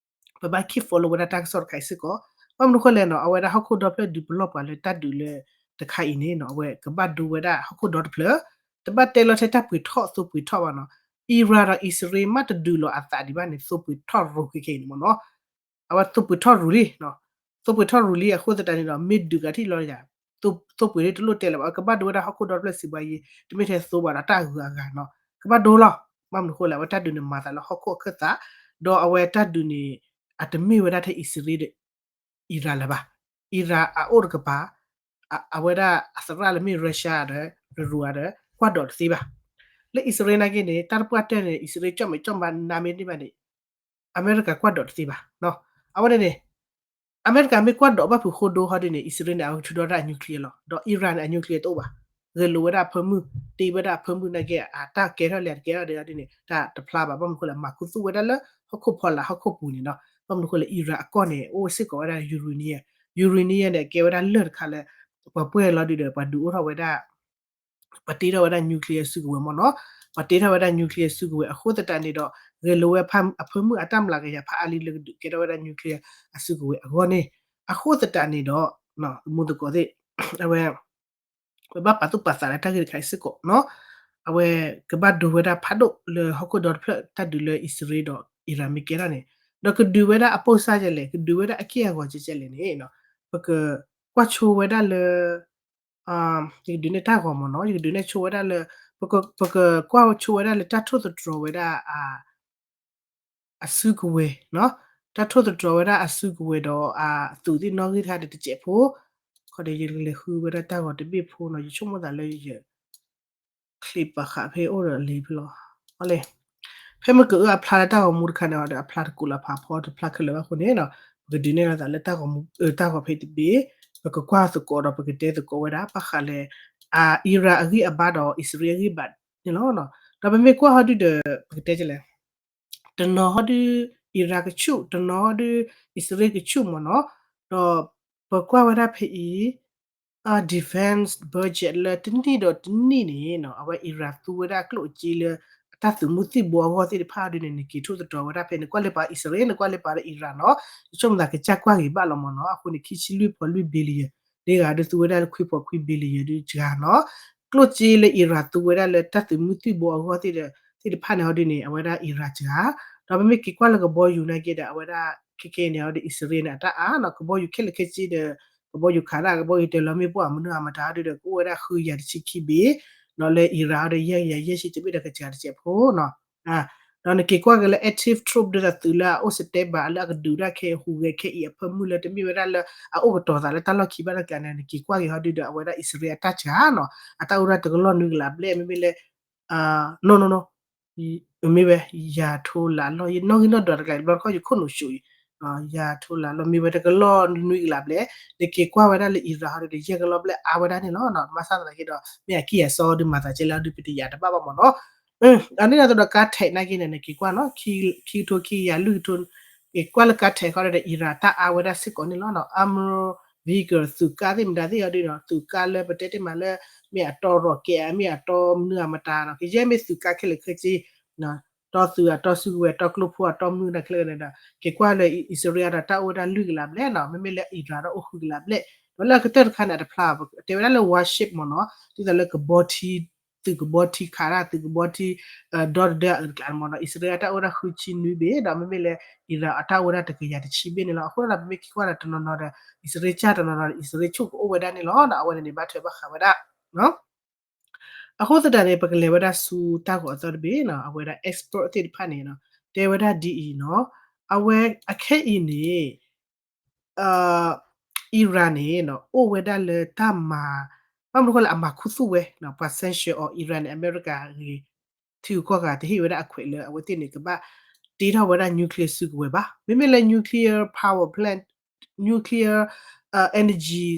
ပဘၣ် keep follow ဝဲဒၣ်တၢ်ကစီၣ်တခါအံၤစ့ၢ်ကီး. ဘၣ်မနုၤဃိလဲၣ်နီၤ, အဝဲဒၣ်ဟီၣ်ခိၣ်ဒီဖျၢၣ်ဒုးပလီၢ်ပှၤလၢတၢ်ဒုးလၢတခါအံၤန့ၣ်နီၤ, အဝဲကဘၣ်ဒိဝဲဒၣ်ဟီၣ်ခိၣ်ဒီတဖျၢၣ်, တဘၣ်တဲလီၤထဲတၢ်ပှ့ၤထီၣ်သိပှ့ၤထီၣ်ဘၣ်နီၤ. Iran ဒီးအံၣ်စရ့လး မ့ၢ်တဒုးလီၤအသးဒံးဘၣ်န့ၣ် သိပှ့ၤထီၣ်ရူၢ်ခဲခဲအံၤန့ၣ်မ့ၢ်နီၤ. အဝဲသိပှ့ၤထီၣ်ရူၢ်လံ, သိပှ့ၤထီၣ်ရူၢ်လံအဃိသတးန့ၣ်ဒီး မ့ၢ်ဒုးကးထံၣ်လီၤယၤ, သိပှ့ၤလံတလိၣ်တဲလၢၤဘၣ်, ကဘၣ်ဒိဝဲဒၣ်ဟီၣ်ခိၣ်ဒီတဖျၢၣ်စံးဘှါယံၤ, တမ့ၢ်ထဲသိဘၣ်ဒီးတၢ်ဂုၤအဂၤနီၤ, ကဘၣ်ဒိလီၤ. ဘၣ်မနုၤဃိလဲၣ်, အဝဲတၢ်ဒုးန့ၣ်မၤသးလၢဟီၣ်ခိၣ်အခၢၣ်သး, ဒီးအဝဲတၢ်ဒုးန့ၣ် အတမ့ၢ်ဝဲဒၣ်ထဲအံၣ်စရ့လးဒီး Iran လၢၤဘၣ်. Iran အအိၣ်တကပၤ, အဝဲဒၣ်အသရၣ်လၢမ့ၢ် Russia ဒီး Iran ဒီး ကွၢ်ဒိးတသ့ဘၣ်. လၢအံၣ်စရ့လးနာ်က့န့ၣ် တၢ်တပှၢ်တၢၢ်န့ၣ် အံၣ်စရ့လးကၠီၣ်မဲာ်ကၠီၣ်မၤနါမ့ၢ်န့ၢ်ဘၣ်န့ၣ် အမဲရကၤကွၢ်ဒိးတသ့ဘၣ်. အဝဲန့ၣ်န့ၣ် အမဲရကၤမ့ၢ်ကွၢ်ဒိးဘၣ်ဖုးဃိဒိဟီဒ်န့ၣ် အံၣ်စရ့လးန့ၣ် အဝဲထုးဒီးတၢ် nuclear လီၤ. ဒီး Iran န့ၣ် အ nuclear တအိၣ်ဘၣ်. ဂဲၤလိာ်ဝဲဒၣ်အဖၢမုၢ်, တ့ဝဲဒၣ်အဖၢမုၢ်နာ်က့ အတၢ်ကဲထီၣ်လဲၣ်တကဲထီၣ်ဒ်န့ၣ် တၢ်တဖျါဘၣ်. ဘၣ်မနုၤဃိလဲၣ် မၤခူသူၣ်ဝဲဒၣ်လၢဟီၣ်ခိၣ်ဖီလာ်ဟီၣ်ခိၣ်ပူၤန့ၣ်နီၤ. ဘၣ်မနုၤဃိလဲၣ် Iran အကီၢ်န့ၣ် အိၣ်စ့ၢ်ကီးဝဲဒၣ် uranium, uranium န့ၣ် ကဲဝဲဒၣ်လၢၢ်တခါလၢ ပှၤပှဲၢ်လီၤဒုးဒီး ပှၤဒုးအိၣ်ထီၣ်ဝဲဒၣ် ပှၤတ့ထီၣ်ဝဲဒၣ် nuclear စုကဝဲၤမ့ၢ်နီၤ. ပှၤတ့ထီၣ်ဝဲဒၣ် nuclear စုကဝဲၤအဃိသတးန့ၣ်ဒီး ဂဲၤလိာ်ဝဲအဖၢမုၢ်အတၢ်မျးကယၤဖးအါလံလၢကဒုးကဲထီၣ်ဝဲဒၣ် nuclear အစုကဝဲၤအဂီၢ်န့ၣ် အဃိသတးန့ၣ်ဒီး မူသကိးသ့ၣ် အဝဲ ပဘၣ်ပာ်သူၣ်ပာ်သးလၢတၢ်ဂ့ၢ်တခါအံၤစ့ၢ်ကီးနီၤ. အဝဲကဘၣ်ဒိဝဲဒၣ်ဖးဒိၣ်လၢဟီၣ်ခိၣ်ဒီတဖျၢၣ်တၢ်ဒုးလၢအံၣ်စရ့လးဒီး Iran မ့ၢ်ကဲထီၣ်န့ၣ် ဒီးကဒုးဝဲဒၣ်အပိၢ်စၢ်ကဲလဲၣ်, ကဒုးဝဲဒၣ်အက့ၢ်အဂီၤကဲကဲလဲၣ်န့ၣ် ပကကွၢ်ဆိဝဲဒၣ်လၢ ယကဒုးနဲၣ်တၢ်ဂီၤမ့ၢ်နီၤ, ယကဒုးနဲၣ်ဆိဝဲဒၣ်လၢ ပကကွၢ်ဆိဝဲဒၣ်လၢတၢ်ထိၣ်သတြီၤဝဲဒၣ် အစုကဝဲၤ, တၢ်ထိၣ်သတြီၤဝဲဒၣ်အစုကဝဲၤဒီးအသုးသ့ၣ်နီၣ်ဂံၢ်တခါဒီးတစဲးဖိ, ခီဒီးယလဲၤဃုဝဲဒၣ်တၢ်ဂီၤတဘ့ၣ်ဖိနီၤ, ယဆိကမိၣ်သးလၢယ clip ပာ်ဃာ်ဖဲအိၣ်ဒီးလံဖဲလီၤ. ဖဲမ့ၢ်ကအၢအဖျါလၢတၢ်ဂီၤမူတခါန့ၣ်ဒီး အဖျါတကူးလၢဖးဖီတဖျါခဲလၢာ်ဘၣ်အဃိန့ၣ်နီၤ, ပကဒုးနဲၣ်လီၤသးလၢတၢ်ဂီၤမူ တၢ်ဂီၤဖဲတဘ့ၣ်, ပကကွၢ်သကိးဒီးပကတဲသကိးဝဲဒၣ် ဘၣ်ဃးလၢ Iran အဂံၢ်အဘါဒီးအံၣ်စရ့လးအဂံၢ်အဘါန့ၣ်လီၤ. ဒီးပမ့ၢ်ကွၢ်ဟီဒုဒီး ပကတဲကလဲၣ် တနီၤဟီဒု Iran ကဆူၣ်, တနီၤဟီဒု အံၣ်စရ့လးကဆူၣ်မ့ၢ်နီၤ, ဒီးပကွၢ်ဝဲဒၣ်ဖဲအံၤ defense budget လၢတနံၣ်ဒီးတနံၣ်န့ၣ်နီၤ, အဝဲ Iran သူဝဲဒၣ်ကျိၣ်စ့လၢ အတၢ်သုးမုၢ်သံၣ်ဘိအဂီၢ်သ့ၣ်တဖၣ်ဒုန့ၣ် နက့ၤထိၣ်သတြီၤဝဲဒၣ်ဖဲ နကွၢ်လၢပှၤအံၣ်စရ့လး နကွၢ်လၢပှၤလၢ Iran နီၤ, ယဆိကမိၣ်သးကစၢ်ကွၢ်ဂ့ၤဘၣ်လီၤမ့ၢ်နီၤ, အဃိန့ၣ် ခံဆံလွံၢ်ဖီလွံၢ် billion ဒ်ဂၤဒုသူဝဲဒၣ်လၢခွံဖီခွံ billion ဒုစှၤနီၤ, ကျိၣ်စ့လၢ Iran သူဝဲဒၣ်လၢတၢ်သုးမုၢ်သံၣ်ဘိအဂီၢ်သ့ၣ်ဒီး သ့ၣ်တဖၣ်န့ၣ်ဟီဒုန့ၣ် အဝဲဒၣ် Iran စှၤ, ဒီးပမ့ၢ်က့ၤကွၢ်လၢကဘီယူၤနာ်က့ဒီး အဝဲဒၣ် ခဲကဲန့ၣ်ဟီဒု အံၣ်စရ့လးန့ၣ် အတၢ်အါနီၤ, ကဘီယူၤခဲလၢာ်ခဲဆ့ဒီး ကဘီယူၤခးဒၣ် ကဘီယူၤတၢ်လီၤမ့ၢ်ပှၢ်မနုၤအမတၤဟီဒုဒီး ကအိၣ်ဝဲဒၣ်ဃုကယၤတဆံခံဘ့ၣ်, ဒီးလၢ Iran ဟီဒု ယဲၢ်ကယၤယဲၢ်ဆံတဘ့ၣ်ဒီးကစှၤတစဲးဖိနီၤ ဒီးနက့ၤကွၢ်က့ၤလၢ active troop ဒ်သိးသုးလၢအအိၣ် standby လၢအကဒုးဒၣ်ခဲအံၤ ဟူးဂဲၤခဲအံၤအဖၢမုၢ်လၢတမ့ၢ်ဝဲဒၣ်လၢအအိၣ်ကတီၤသးလၢတၢ်လီၢ်ခံဘၣ်တကျါန့ၣ် နက့ၤကွၢ်က့ၤဟီဒုဒီး အဝဲဒၣ်အံၣ်စရ့လးအတၢ်စှၤနီၤ, အတၢ်အိၣ်ဒၣ်တကလီၢ်နွံကလးဘျဲၣ် မ့မ့ၢ်လၢ နီၢ်နီၢ်နီၢ် မ့ၢ်ဝဲ ယၤထိလးလီၢ် ယနီၣ်ဂံၢ်နီၣ်ဒွးတကျါ တဘျီတခီၣ်ယခိၣ်နူာ်ဆူၣ်အံၤ ယၤထိလးလီၢ် မ့ၢ်ဝဲတကလီၢ်နွံကလးဘျဲၣ်, နက့ၤကွၢ်ဝဲဒၣ်လၢ Iran ဟီဒုဒီး ယဲၢ်ကလီၢ်ဘျဲၣ်အါဝဲဒၣ်န့ၣ်လီၤ. မ့ၢ်ဆၣ်သနာ်က့ဒီး မ့ၢ်အကံၢ်အစီဒုးမၤသးကဲလၢဒုးပတယၤတဘၣ်ဘၣ်မ့ၢ်နီၤ, အန့ၣ်ဒီးကါထဲးနာ်က့န့ၣ် နက့ၤကွၢ်နီၤ ခံကထိခံကယၤလွံၢ်ကထိ က့ၤကွၢ်လၢကါထဲးခီဒီး Iran တၢ်အါဝဲဒၣ်စ့ၢ်ကီးန့ၣ်လီၤ. armor vehicle သုးကါသ့ၣ်မတၤသ့ၣ်ဟီဒုဒီး သုးကါလၢပတဲတ့ၢ်မးလၢ မ့ၢ်အတီ rocket မ့ၢ်အတီမနုၤအမတၤဒီး ကယဲၢ်မ့ၢ်သုးကါခဲလၢာ်ခဲဆ့ တီသုးအတီစုကဝဲၤ တီကျိဖိအတီမနုၤတၢ်ခဲလၢာ်န့ၣ်ဒီး က့ၤကွၢ်လၢအံၣ်စရ့လးဒီးတၢ်အိၣ်ဝဲဒၣ်လွံၢ်ကလးဘျဲၣ်နီၤ, မ့မ့ၢ်လၢ Iran ဒီးအိၣ်ဃုကလးဘျဲၣ်, ဒီးလၢအကတၢၢ်တခါန့ၣ် အတဖျါ တဲဝဲဒၣ်လၢ warship မ့ၢ်နီၤ, ဒ်သိးလၢကဘီထံ သုးကဘီထံခးဒၣ် သုးကဘီထံ ဒီတဒၢအအုးတကျးမ့ၢ်နီၤ, အံၣ်စရ့လးအတၢ်အိၣ်ဝဲဒၣ်ဃုဆံနွံဘ့ၣ် ဒီးမ့မ့ၢ်လၢ Iran အတၢ်အိၣ်ဝဲဒၣ်တကယၤတဆံဘ့ၣ်န့ၣ်လီၤ. အဃိဒီးပမ့ၢ်က့ၤကွၢ်ဒီးတနီၤနီၤဒီး အံၣ်စရ့လးစၢ်တနီၤနီၤဒီး အံၣ်စရ့လးဆူၣ်ကအိၣ်ဝဲဒၣ်န့ၣ်လီၤ. အဝဲန့ၣ်န့ၣ် ဘၣ်ထွဲဘၣ်ဃးဝဲဒၣ် အဃိသတးန့ၣ် ပကလဲၤဝဲဒၣ်ဆူတၢ်ဂီၤအသီတဘ့ၣ်နီၤ, အဝဲဒၣ် expert သ့ၣ်တဖၣ်န့ၣ်နီၤ တဲဝဲဒၣ်ဒ်အံၤနီၤ, အဝဲအခဲအံၤန့ၣ် Iran န့ၣ်နီၤ အိၣ်ဝဲဒၣ်လၢတၢ်မၤ ဘၣ်မနုၤဃိလၢအမၤခူသူၣ်ဝဲနီၤ, ပှၤ sanction on Iran န့ၣ် အမဲရကၤဂ့ၤ ထံဂုၤကီၢ်ဂၤတဟ့ၣ်ဝဲဒၣ်အခွဲးလၢအဝဲသ့ၣ်န့ၣ် ကဘၣ်တ့ထီၣ်ဝဲဒၣ် nuclear စုကဝဲၤဘၣ်. မ့မ့ၢ်လၢ nuclear power plant, nuclear energy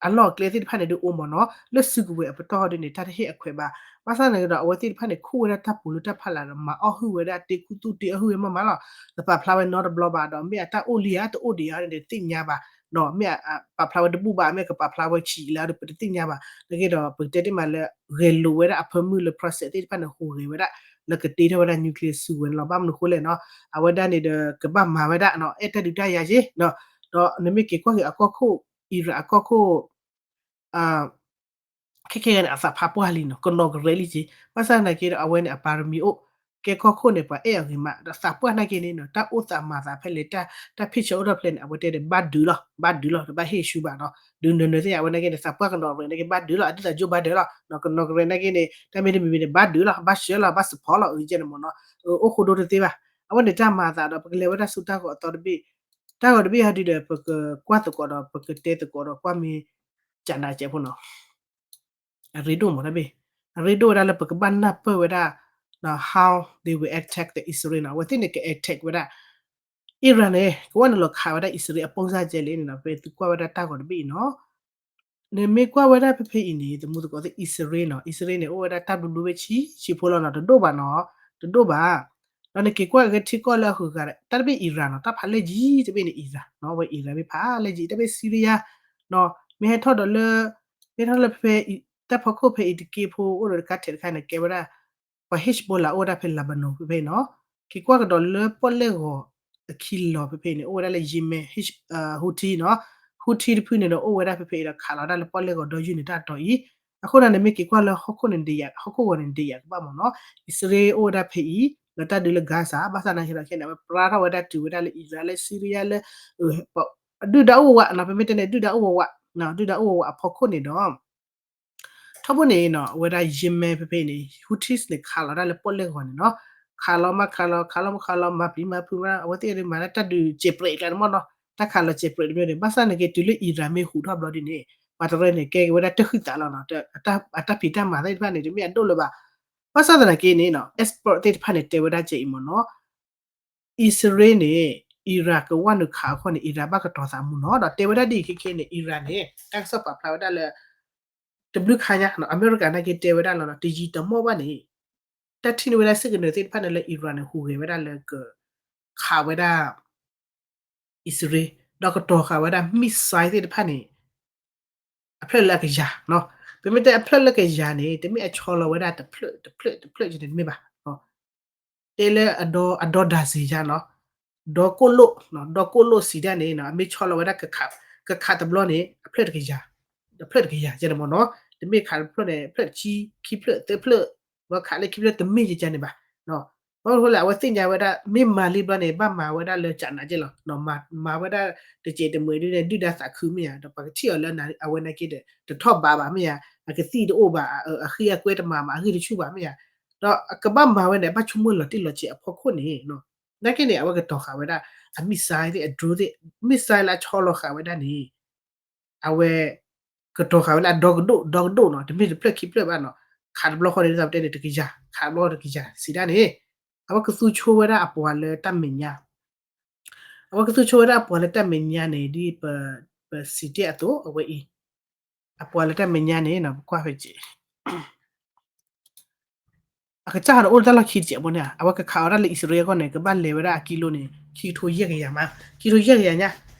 အလီၢ်အကျဲသ့ၣ်တဖၣ်န့ၣ် ဒုးအိၣ်မ့ၢ်နီၤ, လၢစုကဝဲၤအပတီၢ်ဟီဒုန့ၣ် တၢ်တဟ့ၣ်အခွဲးဘၣ်. ဘၣ်ဆၣ်သနာ်က့ဒီး အဝဲသ့ၣ်တဖၣ်န့ၣ် ခူၣ်ဝဲဒၣ်တၢ်ပူၤလၢတၢ်ဖီလာ်ဒီး မၤအီၣ်ဟုၣ်ဝဲဒၣ်တ့ခူသူၣ်တ့အီၣ်ဟုၣ်ဝဲမးမးလီၤ. နပာ်ဖျါဝဲနီတဘျီဘၣ်ဒီး မ့ၢ်အတၢ်အိၣ်လံဧါ တအိၣ်ဒံးဧါန့ၣ် တသ့ၣ်ညါဘၣ်, ဒီးမ့ၢ်အပာ်ဖျါဝဲတဘူၣ်ဘၣ် မ့ၢ်ကပာ်ဖျါဝဲဆံးလၢဒီး ပတသ့ၣ်ညါဘၣ်. နာ်က့ဒီး ပကတဲတ့ၢ်မးလၢ ဂဲၤလိာ်ဝဲဒၣ်အဖၢမုၢ်လၢ process သ့ၣ်တဖၣ်န့ၣ် ဟူးဂဲၤဝဲဒၣ် လၢကတ့ထီၣ်ဝဲဒၣ် nuclear စုကဝဲၤန့ၣ်လီၤ. ဘၣ်မနုၤဃိလဲၣ်နီၤ, အဝဲဒၣ်န့ၣ်ဒီး ကဘၣ်မၤဝဲဒၣ်နီၤ အဲၣ်တၢ်ဒုးတၢ်ယၤက့ၤနီၤ, ဒီးနမ့ၢ်က့ၤကွၢ်က့ၤအကီၢ်ခိၣ် Iran အကီၢ်ခိၣ် ခဲခဲအံၤန့ၣ် အသးဖးပှၢ်လံနီၤ, ကနီၤကရဲလံက့ၤ. ဘၣ်ဆၣ်သနာ်က့ဒီး အဝဲန့ၣ် အပါရမီအိၣ်, ကဲကီၢ်ခိၣ်န့ၣ် ပှၤအဲၣ်အဂ့ၤမး ဒီးသးပှၢ်နာ်က့န့ၣ်နီၤ တၢ်အိၣ်သးမၤသးဖဲလဲၣ် တၢ် တၢ်ဖ့ၣ်ဆၢအိၣ်ထီၣ်ဖဲလဲၣ်န့ၣ် အဝဲတဲဒီး ဘၣ်ဒုးလီၤ ဘၣ်ဒုးလီၤ တဘၣ်ဟ့ၣ်ဆူဘၣ်နီၤ. ဒုးနၢၤနၢၤသ့ၣ် အဝဲနာ်က့န့ၣ် သးပှၢ်ကနီၤရဲၣ်နာ်က့ ဘၣ်ဒုးလီၤ ဒ်သိးကၠိဘၣ်ဒၢးလီၤ, ကနီၤကရဲနာ်က့န့ၣ် တၢ်မ့ၢ်တမံၤမံၤန့ၣ် ဘၣ်ဒုးလီၤ ဘၣ်ဆှၢလီၤ ဘၣ် support လီၤ အုကဲန့ၣ်မ့ၢ်နီၤ. အိၣ်ဃိဒိတသ့ဘၣ်. အဝဲန့ၣ်တၢ်မၤသးဒီး ပကလဲၤဝဲဒၣ်ဆူတၢ်ဂီၤအသီတဘ့ၣ်, တၢ်ဂီၤတဘ့ၣ်ဟီဒုဒီး ပကကွၢ်သကိးဒီး ပကတဲသကိးဒီး ကွၢ်မ့ၢ် ကနးကဲးဖိနီၤ အရ့ဒိၣ်မးတဘ့ၣ်, အရ့ဒိၣ်ဝဲဒၣ်လၢပကဘၣ်နၢ်ပၢၢ်ဝဲဒၣ် how they will attack the Israel နီၤ. အဝဲသ့ၣ်န့ၣ် က attack ဝဲဒၣ် Iran န့ၣ် ကဝဲနုာ်လီၤခးဝဲဒၣ် အံၣ်စရ့လးအပိၢ်စၢ်ကဲလဲၣ်န့ၣ်နီၤ. ပသုကွၢ်ဝဲဒၣ်တၢ်ဂီၤတဘ့ၣ်အံၤနီၤ. နမ့ၢ်ကွၢ်ဝဲဒၣ်ဖဲဖဲအံၤန့ၣ် သမူသကိးသ့ၣ် အံၣ်စရ့လးနီၤ, အံၣ်စရ့လးန့ၣ် အိၣ်ဝဲဒၣ်တၢ်ဘျုးဘျုးဝဲဆံးဆံးဖိလီၤနီၤ, တဒိၣ်ဘၣ်နီၤ, တဒိၣ်ဘၣ်. ဒီးနက့ၤကွၢ်က့ၤထံကီၢ်လၢအဂုၤအဂၤ တၢ်တမ့ၢ် Iran နီၤ, တၢ်ဖးလဲၢ်ယံၤတဘ့ၣ်န့ၣ် Iran နီၤ, ဝဲ Iran မ့ၢ်ဖးလဲၢ်ယံၤ တၢ်မ့ၢ် Syria နီၤ, မ့ၢ်ဟဲထီၣ်ဒီးလၢ မ့ၢ်ထီၣ်လၢဖဲဖဲ တၢ်ဖီခိၣ်ဖဲအံၤတက့ဖိ အိၣ်ဒီးတခါထဲးတခါန့ၣ် ကဲဝဲဒၣ် ပှၤ Hezbollah အိၣ်ဝဲဒၣ်ဖဲ Lebanon ဖဲဖဲအံၤနီၤ, က့ၤကွၢ်ကဒီးလၢပီၣ်လဲၢ်ဂီၤအခံလီၤဖဲဖဲအံၤန့ၣ် အိၣ်ဝဲဒၣ်လၢ Yemen Houthi နီၤ, Houthi တဖုန့ၣ်ဒီး အိၣ်ဝဲဒၣ်ဖဲဖဲအံၤဒီး ခးလီၤဒၣ်လၢပီၣ်လဲၢ်ဂီၤဒီယုၢ်န့ၣ် တၢ်တီၤအံၤ, အဃိန့ၣ် နမ့ၢ်က့ၤကွၢ်လၢဟီၣ်ခိၣ်န့ၣ်ဒံးယၤ ဟီၣ်ခိၣ်ဂီၤန့ၣ်ဒံးယၤကဘၣ်မ့ၢ်နီၤ, အံၣ်စရ့လးအိၣ်ဝဲဒၣ်ဖဲအံၤ လၢတၢ်ဒုးလၢ Gaza ဘၣ်ဆၣ်သနာ်က့ဒီးခဲန့ၣ် အဝဲပြါထီၣ်ဝဲဒၣ်တုၤဝဲဒၣ်လၢ Iran လၢ Syria လၢ ဒုၣ်ဒါအိၣ်ဝးဝးနီၤ, ပမ့ၢ်တဲန့ၣ် ဒုၣ်ဒါအိၣ်ဝးဝး, ဒုၣ်ဒါအိၣ်ဝးဝးအဖီခိၣ်န့ၣ်ဒီး ထီဘိန့ၣ်နီၤ အဝဲဒၣ် Yemen ဖဲဖဲအံၤန့ၣ် Houthis န့ၣ် ခးလီၤဒၣ်လၢပီၣ်လဲၢ်ဂီၤန့ၣ်နီၤ, ခးလီၤမးခးလီၤ ခးလီၤမးခးလီၤ မၤပျံၤမၤဖုးမး အဝဲသ့ၣ်မၤဒၣ်တၢ်ဒုးစဲးပြဲးကျါန့ၣ်မ့ၢ်နီၤ, တၢ်ခးလီၤစဲးပြဲးတမံၤန့ၣ် ဘၣ်ဆၣ်သနာ်က့တုၤလၢ Iran မ့ၢ်ဟူးထီၣ်ဘျီဒ်န့ၣ် ပှၤတရၢန့ၣ် ကဲက့ၤဝဲဒၣ်တၢ်ဃံသးလီၤနီၤ, အတၢ်ဖံးတၢ်မၤသ့ၣ်တဖၣ်န့ၣ် တမ့ၢ်အဒိၣ်လၢၤဘၣ်. ဘၣ်ဆၣ်သနာ်က့န့ၣ်နီၤ expert သ့ၣ်တဖၣ်န့ၣ် တဲဝဲဒၣ်ကဲအံၤမ့ၢ်နီၤ အံၣ်စရ့လးန့ၣ် Iran ကဝၢ်နုာ်ခးအဃိန့ၣ် Iran ဘၣ်ကတီၤသးမူနီၤ, ဒီးတဲဝဲဒၣ်ဒ်အံၤခဲခဲန့ၣ် Iran န့ၣ် တၢ်ကစီၣ်ပာ်ဖျါဝဲဒၣ်လၢ တဘျုးခါညါနီၤ အမဲရကၤနာ်က့တဲဝဲဒၣ်လီၤနီၤ တယံာ်တမီၢ်ဘၣ်န့ၣ် တၢ်ထံၣ်န့ၢ်ဝဲဒၣ်စ့ၢ်ကနၢၤသ့ၣ်တဖၣ်န့ၣ်လၢ Iran န့ၣ် ဟူးဂဲၤဝဲဒၣ်လၢက ခးဝဲဒၣ် အံၣ်စရ့လး ဒီးကတီၤဃာ်ဝဲဒၣ် missile သ့ၣ်တဖၣ်န့ၣ် အဖျၢၣ်လၢအကယၤနီၤ, ပမ့ၢ်တဲအဖျၢၣ်လၢကယၤန့ၣ် တမ့ၢ်အဆီလီၤဝဲဒၣ်တဖျၢၣ်တဖျၢၣ်တဖျၢၣ်န့ၣ်တမ့ၢ်ဘၣ်, တဲလၢအဒီ အဒီဒၤစ့ၤယါနီၤ, ဒီကိၣ်လိၣ်, ဒီကိၣ်လိၣ်စံးဒၣ်န့ၣ် အမ့ၢ်ဆီလီၤဝဲဒၣ် ကခးတဘျီန့ၣ် အဖျၢၣ်တကယၤ, အဖျၢၣ်တကယၤယဲန့ၣ်မ့ၢ်နီၤ, တမ့ၢ်ခးတဖျၢၣ်န့ၣ် ဖျၢၣ်တဆံ ခံဖျၢၣ်သၢဖျၢၣ်, ဒီးခးလၢခံဖျၢၣ်တမ့ၢ်ယကန့ၣ်ဘၣ် ဘၣ်မနုၤဃိလဲၣ် အဝဲသ့ၣ်ညါဝဲဒၣ် မ့ၢ်မၤလံဘျီန့ၣ် ဘၣ်မၤဝဲဒၣ်လၢကနးက့လီၤ, မၤဝဲဒၣ်တစဲးတမှဲးဒ်န့ၣ် ဒုၣ်ဒါသးခုမ့ၢ်ဧါ, ဒီးပှၤကထံၣ်အီၤလၢအဝဲနာ်က့ဒီး တထီၣ်ဘးဘၣ်မ့ၢ်ဧါ, အကသံၣ်တအိၣ်ဘၣ်, အဃံအကွဲတမၤဘၣ်, အဂံၢ်တဆူၣ်ဘၣ်မ့ၢ်ဧါ, ဒီးအကဘၣ်မၤဝဲန့ၣ် ဘၣ်ဆိကမိၣ်လီၤတံၢ်လီၤဆဲးအဖီခိၣ်န့ၣ် နာ်က့န့ၣ် အဝဲကတီၤဃာ်ဝဲဒၣ် အ missile သ့ၣ် အ drone သ့ၣ် missile လၢအဆီလီၤဃာ်ဝဲဒၣ်န့ၣ် အဝဲ ကတီၤဃာ်ဝဲလၢအဒီကဒိၣ် ဒီကဒိၣ်နီၤ, တမ့ၢ်တဖျၢၣ်ခံဖျၢၣ်ဘၣ်နီၤ, ခးတဘျီဃီန့ၣ် ဒ်သိးပတဲန့ၣ် တကယၤ, ခးတဘျီဃီတကယၤ စံးဒၣ်န့ၣ်, အဝဲကသူဆိဝဲဒၣ်အပှၤလၢတၢ်မဲာ်ညါ, အဝဲကသူဆိဝဲဒၣ်အပှၤလၢတၢ်မဲာ်ညါန့ၣ် ဒ်ပစံးတ့ၢ်အသိး အဝဲအံၤ အပှၤလၢတၢ်မဲာ်ညါန့ၣ် ပကွၢ်ဖဲ အကစၢ်ဟီဒီးအိၣ်လၢတၢ်လီၢ်ခံတစဲးဖိန့ၣ် အဝဲကခးအီၤဒၣ်လၢအံၣ်စရ့လးအဂီၢ်န့ၣ် ကဘၣ်လဲၤဝဲဒၣ်အကံလိန့ၣ် ခံကထိယဲၢ်ကယၤမး, ခံကထိယဲၢ်ကယၤညါ,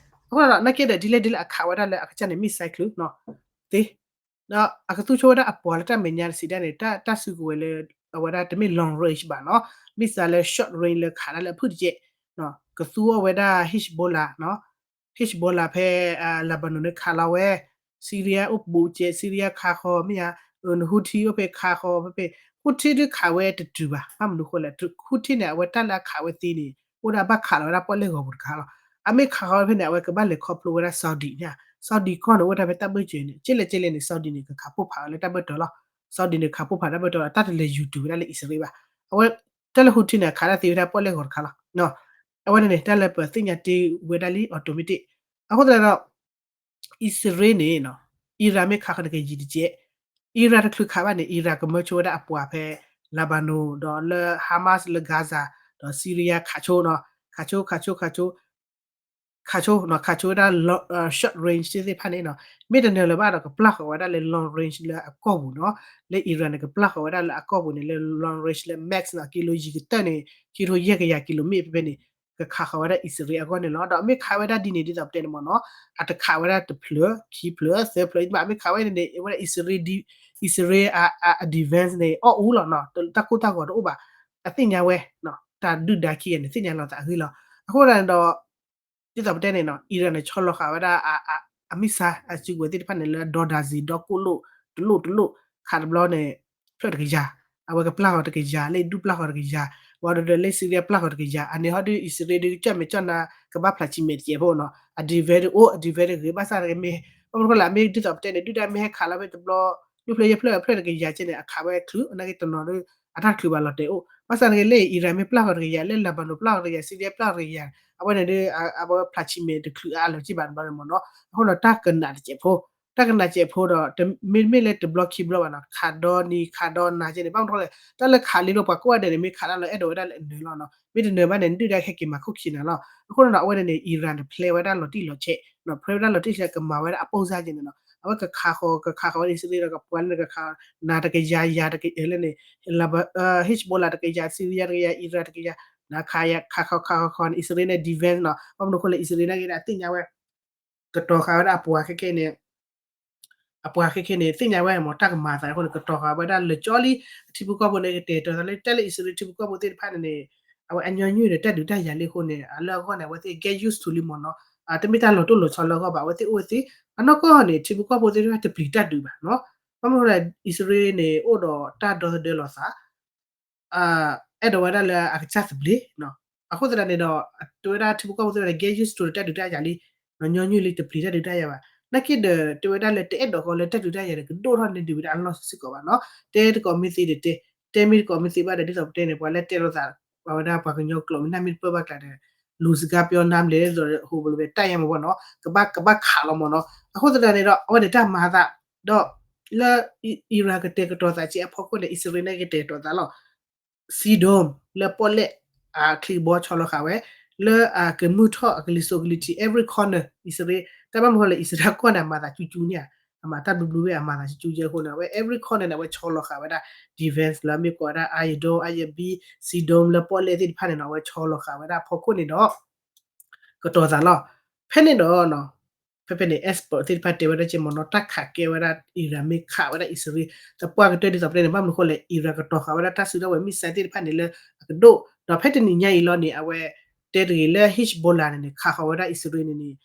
အဃိဒီး နာ်က့ဒီး ဒ်လဲၣ်ဒ်လဲၣ်အခးဝဲဒၣ်လၢအကစၢ်န့ၣ် missile ချုးနီၤ, သ့, ဒီးအကသူဆိဝဲဒၣ်အပှၤလၢတၢ်မဲာ်ညါစံးဒၣ်န့ၣ် တၢ်စူးကဝဲၤလၢ အဝဲဒၣ်တမ့ၢ် long range ဘၣ်နီၤ, missile လၢ short range လၢခးဒၣ်လၢအဖုၣ်တစဲး, ကသူအီၤဝဲဒၣ် Hezbollah နီၤ Hezbollah ဖဲ Lebanon န့ၣ်ခးလီၤဝဲ, Syria အိၣ်ဘူးစဲး Syria ခးဃီၤမ့ၢ်ဧါ, န Houthi အိၣ်ဖဲခးဃီၤဖဲဖဲ, Houthi ဒုးခးဝဲတတုၤဘၣ်, ဘၣ်မနုၤဃိလဲၣ် Houthi န့ၣ် အဝဲတၢ်လၢအခးဝဲသ့န့ၣ် အိၣ်ဒၣ်ဘၣ်ခးလီၤဝဲဒၣ်ပီၣ်လဲၢ်ဂီၤပူၤတခါလီၤ. အမ့ၢ်ခးဃီၤဝဲဖဲန့ၣ် အဝဲကဘၣ်လဲၤခီဖျိဝဲဒၣ် Saudi န့ၣ်, Saudi ကီၢ်န့ၣ် အိၣ်တၢ်ဖဲတၢ်ဘၢၣ်စၢၤန့ၣ် ကလဲၣ်ကလဲၣ်န့ၣ် Saudi န့ၣ် ကခးပိၢ်ဖးလၢတၢ်ဘၢၣ်တၢၢ်လီၤ. Saudi န့ၣ် ခးပိၢ်ဖးတၢ်ဘၢၣ်တၢၢ်လီၤ တၢ်တလဲၤယူၤတုၤဝဲဒၣ်လၢအံၣ်စရ့လးဘၣ်. အဝဲ တၢ်လၢ Houthi န့ၣ် အခးဒၣ်သ့ဝဲဒၣ်ပီၣ်လဲၢ်ဂီၤတခါလီၤ. အဝဲန့ၣ်န့ၣ် တၢ်လၢပသ့ၣ်ညါတ့ၢ်ဝဲဒၣ်လံ automatic အဃိသတးဒီး အံၣ်စရ့လးန့ၣ် Iran မ့ၢ်ခးဃီန့ၣ်ကယံာ်တကဲး, Iran တချုးခးဘၣ်န့ၣ် Iran ကမၢဆိဝဲဒၣ်အပှၤဖဲ Lebanon ဒီးလၢ Hamas လၢ Gaza ဒီး Syria ခးဆိနီၤ, ခးဆိ ခးဆိ ခးဆိ ခးဆိနီၤ ခးဆိဝဲဒၣ် short range သ့ၣ်တဖၣ်န့ၣ်နီၤ, မ့ၢ်တနၢၤလၢၤဘၣ်ဒီး ကပျၢ်ဃီၤဝဲဒၣ်လၢ long range လၢအကီၢ်ပူၤနီၤ, လၢ Iran န့ၣ် ကပျၢ်ဃီၤဝဲဒၣ်လၢအကီၢ်ပူၤန့ၣ် လၢ long range လၢ max နီၤ ကံလိယံၤကတၢၢ်န့ၣ် ခံကထိယဲၢ်ကယၤကံလိမ့ၣ်ဖဲဖဲန့ၣ် ကခးဃီၤဝဲဒၣ်အံၣ်စရ့လးအဂီၢ်န့ၣ်လီၤ. ဒီးမ့ၢ်ခးဝဲဒၣ်ဒ်န့ၣ်ဒ်သိးပတဲန့ၣ်မ့ၢ်နီၤ, အတခးဝဲဒၣ်တဖျၢၣ် ခံဖျၢၣ် သၢဖျၢၣ်ဘၣ်, မ့ၢ်ခးဝဲန့ၣ်န့ၣ် အဝဲဒၣ်အံၣ်စရ့လး အ defense န့ၣ် အီၣ်အူလီၤနီၤ, တၢ်ကိၢ်တၢ်ဂီၤတအိၣ်ဘၣ်, အသ့ၣ်ညါဝဲ တၢ်ဒုၣ်ဒါခံဂၤန့ၣ် သ့ၣ်ညါလီၤသးအဂ့ၢ်လီၤ. အဃိသတးန့ၣ်ဒီး ဒ်သိးပတဲန့ၣ်နီၤ Iran န့ၣ် ဆီလီၤဃာ်ဝဲဒၣ် အ missile အစုကဝဲၤသ့ၣ်တဖၣ်န့ၣ် လၢဒီဒၤစံး ဒီကိၣ်လိၣ် တလိၣ်တလိၣ် ခးတဘျီန့ၣ် ဖျၢၣ်တကယၤ, အဝဲကပျၢ်ဃီၤတကယၤ, လၢဒူၣ်ပျၢ်ဃီၤတကယၤ, ဝံၤဒီးလၢ Syria ပျၢ်ဃီၤတကယၤ, အန့ၣ်ဟီဒုး အံၣ်စရ့လးဒုးကၠီၣ်မဲာ်ကၠီၣ်နါ ကဘၣ်ဖျးဆံမဲာ်တစဲးဖိနီၤ, အ defense အိၣ် အ defense ဂ့ၤ ဘၣ်ဆၣ်တက့ၢ်မ့ၢ် ဘၣ်မနုၤဃိလဲၣ် အမ့ၢ်ဒ်သိးပတဲန့ၣ် ဒုၣ်ဒါမ့ၢ်ဟဲခးလီၤဖဲတဘျီ လွံၢ်ဖျၢၣ်ယဲၢ်ဖျၢၣ် ဖျၢၣ်တကယၤကဲန့ၣ် အခးဝဲချုး နာ်က့တနီၤဒီး အတၢ်တချုးဘၣ်လီၤတဲာ်အိၣ်, ဘၣ်ဆၣ်တက့ၢ်လၢ Iran မ့ၢ်ပျၢ်ဃီၤတကယၤ, လၢ Lebanon ပျၢ်ဃီၤတကယၤ, Syria ပျၢ်ဃီၤတကယၤ, အဝဲန့ၣ်ဒီး အဝဲဖျးဆံမဲာ်တချုးအါလၢၤက့ဘၣ်တဘျီန့ၣ်မ့ၢ်နီၤ, အဃိဒီးတၢ်ကနးတစဲးဖိ တၢ်ကနးစဲးဖိဒီး မ့မ့ၢ်လၢတဘျီခံဘျီဘၣ်နီၤ, ခးဒီနံၤခးဒီနၤကဲန့ၣ် ဘၣ်မနုၤဃိလဲၣ် တၢ်လၢခးလံလီၤ ပှၤကိးဂၤဒဲးန့ၣ် မ့ၢ်ခးတၢ်လီၤအဲၣ်ဒိးဝဲဒၣ်လၢအနၢၤလီၤနီၤ, မ့ၢ်တနၢၤဘၣ်န့ၣ် ဒုၣ်ဒါဟဲက့ၤမၤခိၣ်ခံနၤလီၤ. အဃိန့ၣ်ဒီး အဝဲန့ၣ်န့ၣ် Iran န့ၣ် ဖျဲဝဲဒၣ်လီၤတံၢ်လီၤဆဲး, ဖျဲဝဲဒၣ်လီၤတံၢ်လီၤဆဲး ကမၤဝဲဒၣ်အပိၢ်စၢ်ကဲန့ၣ်နီၤ, အဝဲကခးဃီၤ ကခးဃီၤဝဲဒၣ်အံၣ်စရ့လးဒီးကပှၤလၢနကခး နၤတကယၤ ယၤတကယၤလၢန့ၣ် Hezbollah တကယၤ Syria တကယၤ Iran တကယၤ နခးယၤ ခးခီခးခီခီန့ၣ် အံၣ်စရ့လးန့ၣ် defense နီၤ ဘၣ်မနုၤအဃိလဲၣ် အံၣ်စရ့လးန့ၣ်က့ဒၣ်သ့ၣ်ညါဝဲ ကတီၤဃာ်ဝဲဒၣ်အပှၤခဲခဲန့ၣ် အပှၤခဲခဲန့ၣ် သ့ၣ်ညါဝဲမ့ၢ်တၢ်ကမၤအသးအဃိန့ၣ် ကတီၤဃာ်ဝဲဒၣ်လၢာ်ကၠီလံ အထံဖိကီၢ်ဖိန့ၣ်ကတဲာ်ကတီၤသးလၢ တၢ်လၢအံၣ်စရ့လးထံဖိကီၢ်ဖိသ့ၣ်တဖၣ်န့ၣ်န့ၣ် အဝဲအညီနုၢ်ဒီးတၢ်ဒုးတၢ်ယၤလံအဃိန့ၣ် အလၢအဂီၢ်န့ၣ် အဝဲသ့ၣ် get used to လံမ့ၢ်နီၤ တမ့ၢ်တၢ်လီၤတိၢ်လီၤဆီလၢအဂီၢ်ဘၣ် အဝဲသ့ၣ်အိၣ်ဝဲသ့ အနီၢ်ကီၢ်န့ၣ် ထံဖိကီၢ်ဖိသ့ၣ်တဖၣ်တပျံၤတၢ်ဒုးဘၣ်နီၤ ဘၣ်မနုၤလဲၣ် အံၣ်စရ့လးန့ၣ် အိၣ်ဒီးတၢ်ဒီသဒၢလီၤသး အဲၣ်ဒိးဝဲဒၣ်လၢအကစၢ်သဘျ့ အဃိသတးန့ၣ်ဒီး တဲဝဲဒၣ်ထံဖိကီၢ်ဖိသ့ၣ်တဖၣ်န့ၣ် get used to ဒီးတၢ်ဒုးတၢ်ယၤလံ ညီနုၢ်လံ တပျံၤတၢ်ဒုးတၢ်ယၤဘၣ် နာ်က့ဒီး တဲဝဲဒၣ်လၢတအဲၣ်ဒိးဃီလၢတၢ်ဒုးတၢ်ယၤဒီး ကဒိၣ်ထီၣ်န့ၢ်ဒံးဝဲဒၣ်အလီၢ်စ့ၢ်ကီးဘၣ်နီၤ တဲတကိးမ့ၢ်သ့ဒီးတဲ တဲမ့ၢ်တကိးမ့ၢ်သ့ဘၣ်ဒီး ဒ်သိးပတဲန့ၣ် ပှၤလၢတဲလိာ်သး ပှၤဝဲဒၣ်ပှၤကညီကျိာ်မ့ၢ်နၢ်မ့ၢ်တပၢၢ်ဘၣ်ကျါဒီး လူၤစကားပြောနားမလဲၣ် ဒ်သိးဟိဘိလဝဲတၢ်ယါမ့ၢ်ဘၣ်နီၤ ကဘၣ် ကဘၣ်ခးလီၤမ့ၢ်နီၤ အဃိသတးန့ၣ်ဒီး အဝဲန့ၣ်တၢ်မၤသး ဒီး လၢ Iran ကတဲာ်ကတီၤသးက့အဖီခိၣ်န့ၣ် အံၣ်စရ့လးန့ၣ်ကတဲာ်ကတီၤသးလီၤ Sea Dome လၢပီၣ်လဲၣ် အချံကဘီဆီလီၤဃာ်ဝဲ လၢအကမုၢ်ထီၣ်အကလံၤစိးကလံၤထံး every corner အံၣ်စရ့လး တၢ်ဘၣ်မနုၤဃိလဲၣ် အံၣ်စရ့လးကီၢ်န့ၣ် အမၤသးကၠူကၠူန့ၣ်ဧါ အမၤတၢ်ဘျုးဘျုးဝဲ အမၤသးကၠူကၠူယဲအဃိန့ၣ် အဝဲ every corner န့ၣ် အဝဲဆီလီၤဃာ်ဝဲဒၣ် defense လၢမ့ၢ်ကိးဝဲဒၣ် Iron Dome Iron Beam Sea Dome လၢပီၣ်လဲၣ်သ့ၣ်တဖၣ်န့ၣ်နီၤ အဝဲဆီလီၤဃာ်ဝဲဒၣ်အဖီခိၣ်န့ၣ်ဒီး ကတီၤသးလီၤ ဖဲန့ၣ်ဒီး ဖဲဖဲန့ၣ် expert သ့ၣ်တဖၣ်တဲဝဲဒၣ်က့မ့ၢ်နီၤ တၢ်ခးကဲဝဲဒၣ် Iran မ့ၢ်ခးဝဲဒၣ်အံၣ်စရ့လး သပှၢ်ကတၢၢ်ဒ်သိးပတဲန့ၣ် ဘၣ်မနုၤဃိလဲၣ် Iran ကတီၤဃာ်ဝဲဒၣ်တၢ်စုဒီးဝဲ missile သ့ၣ်တဖၣ်န့ၣ်လၢအကဒိၣ် ဒီးဖဲတနံၤညါအံၤလီၤန့ၣ် အဝဲ တဲတဂ့ၤလၢ Hezbollah န့ၣ်န့ၣ် ခးဃီၤဝဲဒၣ်အံၣ်စရ့လးန့ၣ်န့ၣ်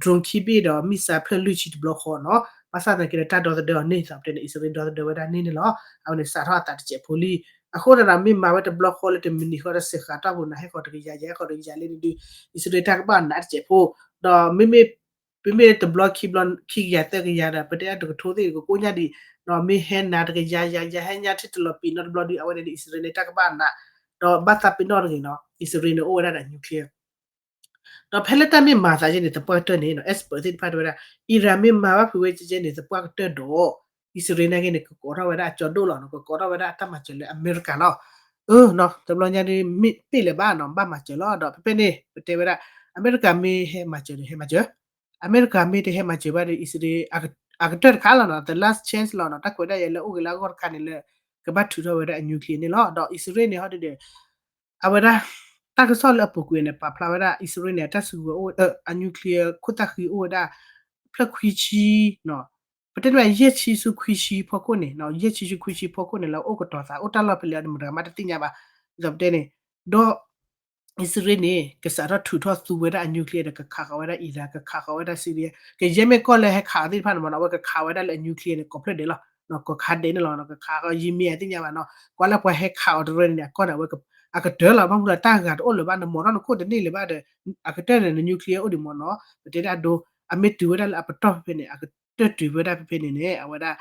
drone ခံဘ့ၣ်ဒီး missile ဖျၢၣ်လွံၢ်ဆံတဘျီဃီနီၤ ဘၣ်ဆၣ်သနာ်က့ဒီးတၢ်ဒီသဒၢအီၤန့ၢ်သးပတဲန့ၣ် အံၣ်စရ့လးဒီသဒၢဝဲဒၣ်န့ၢ်န့ၣ်လီၤ အဝဲန့ၣ်စးထီၣ်အသးတစဲးဖိလံ အဃိသတးဒီးမ့ၢ်မၤဝဲတဘျီဃီလၢတမံးနံးဃီဒီးစဲးဃာ်တၢ်ပူၤန့ၣ် ဟဲဃီၤတကယၤယၤ ဟဲဃီၤတကယၤလၢန့ၣ်ဒုး အံၣ်စရ့လးတၢ်ကဘၣ်နးတစဲးဖိ ဒီးမ့မ့ၢ် ပမ့ၢ်တဘျီခံဘျီ ခံကယၤသၢကယၤဒီး ပတဲတကထိသ့ၣ်ကကိးညါဒံး ဒီးမ့ၢ်ဟဲနးတကယၤယၤယၤ ဟဲညါထံၣ်တလီၤပံာ်နီတဘျီဒုး အဝဲန့ၣ်ဒုး အံၣ်စရ့လးန့ၣ် တၢ်ကဘၣ်နး ဒီးဘၣ်သးပ့ၤနီၣ်တဂ့ၤနီၤ အံၣ်စရ့လးန့ၣ်အိၣ်ဝဲဒၣ်ဒီး nuclear ဒီးဖဲလၢတၢ်မ့ၢ်မၤသးယဲန့ၣ် သပှၢ်ကတၢၢ်န့ၣ်နီၤ expert သ့ၣ်တဖၣ်တဲဝဲဒၣ် Iran မ့ၢ်မၤဘၣ်ဖုးဝဲကဲကဲန့ၣ် သပှၢ်ကတၢၢ်ဒီး အံၣ်စရ့လးန့ၣ်က့န့ၣ် ကကိးထီၣ်ဝဲဒၣ်အကၠီဒိၣ်လီၤနီၤ ကကိးထီၣ်ဝဲဒၣ်အတၢ်မၤစၢၤလၢအမဲရကၤလီၤ အၢ နီၤ တဘျီညါဒုး မ့ၢ်ပ့ၢ်လၢၤဘၣ်နီၤ ဘၣ်မၤစၢၤလီၤ ဒီးဖဲဖဲန့ၣ် ပတဲဝဲဒၣ် အမဲရကၤမ့ၢ်ဟဲမၤစၢၤဒီးဟဲမၤစၢၤ အမဲရကၤမ့ၢ်တဟဲမၤစၢၤဘၣ်ဒီး အံၣ်စရ့လး အကတၢၢ်တခါလီၤနီၤ the last chance လီၤနီၤ တၢ်ခွဲးတၢ်ယာ်လၢအိၣ်က့ၤလၢအဂီၢ်တခါန့ၣ်လၢ ကဘၣ်ထုးထီၣ်ဝဲဒၣ်အ nuclear န့ၣ်လီၤ ဒီးအံၣ်စရ့လးန့ၣ်ဟီဒုဒီး အဝဲဒၣ် တၢ်ကစီၣ်လၢအပူၤကွံာ်န့ၣ် ပာ်ဖျါဝဲဒၣ် အံၣ်စရ့လးန့ၣ် အတၢ်စုကဝဲၤအိၣ် အ nuclear ခိၣ်သၣ်ဃံအိၣ်ဝဲဒၣ် ဖျၢၣ်ခွံဆံ ပတဲန့ၣ် ယဲၢ်ဆံဆူခွံဆံဖီခိၣ်န့ၣ် ယဲၢ်ဆံဆူခွံဆံဖီခိၣ်န့ၣ် လၢအိၣ်ကတီၤသးအိၣ်တၢ်လီၢ်ဖဲလဲၣ် မတၤမးတသ့ၣ်ညါဘၣ် ဒ်သိးပတဲန့ၣ် ဒီး အံၣ်စရ့လးန့ၣ် ကစးထီၣ်ထုးထီၣ်သူဝဲဒၣ်အ nuclear ဒီးကခးဃီၤဝဲဒၣ် Iran ကခးဃီၤဝဲဒၣ် Syria ကယဲၢ်မ့ၢ်ကီၢ်လၢဟဲခးအီၤသ့ၣ်တဖၣ်န့ၣ်မ့ၢ်နီၤ အဝဲကခးဝဲဒၣ်လၢအ nuclear န့ၣ် ကိးဖျၢၣ်ဒဲးလီၤ ကိးခးဒဲးန့ၣ်လီၤ ကခးဃီၤယံၤမ့ၢ်အသ့ၣ်ညါဘၣ်နီၤ ကွၢ်လၢပှၤဟဲခးအီၤတရၢန့ၣ် အကီၢ်န့ၣ် အဝဲ အကတၢၢ်လီၤ ဘၣ်မနုၤလၢတၢ်ဂၤတအိၣ်လၢၤဘၣ် နမိၢ်ထီၣ်နခိၣ်တန့ၢ်လၢၤဘၣ်ဒီး အကတၢၢ်န့ၣ် န nuclear အိၣ်ဒံးမ့ၢ်နီၤ ပတဲဒၣ်ဒိ အမ့ၢ်တုၤဝဲဒၣ်လၢအပတီၢ်ဖဲဖဲန့ၣ် အကတၢၢ်တုၤဝဲဒၣ်ဖဲဖဲန့ၣ်န့ၣ် အဝဲဒၣ်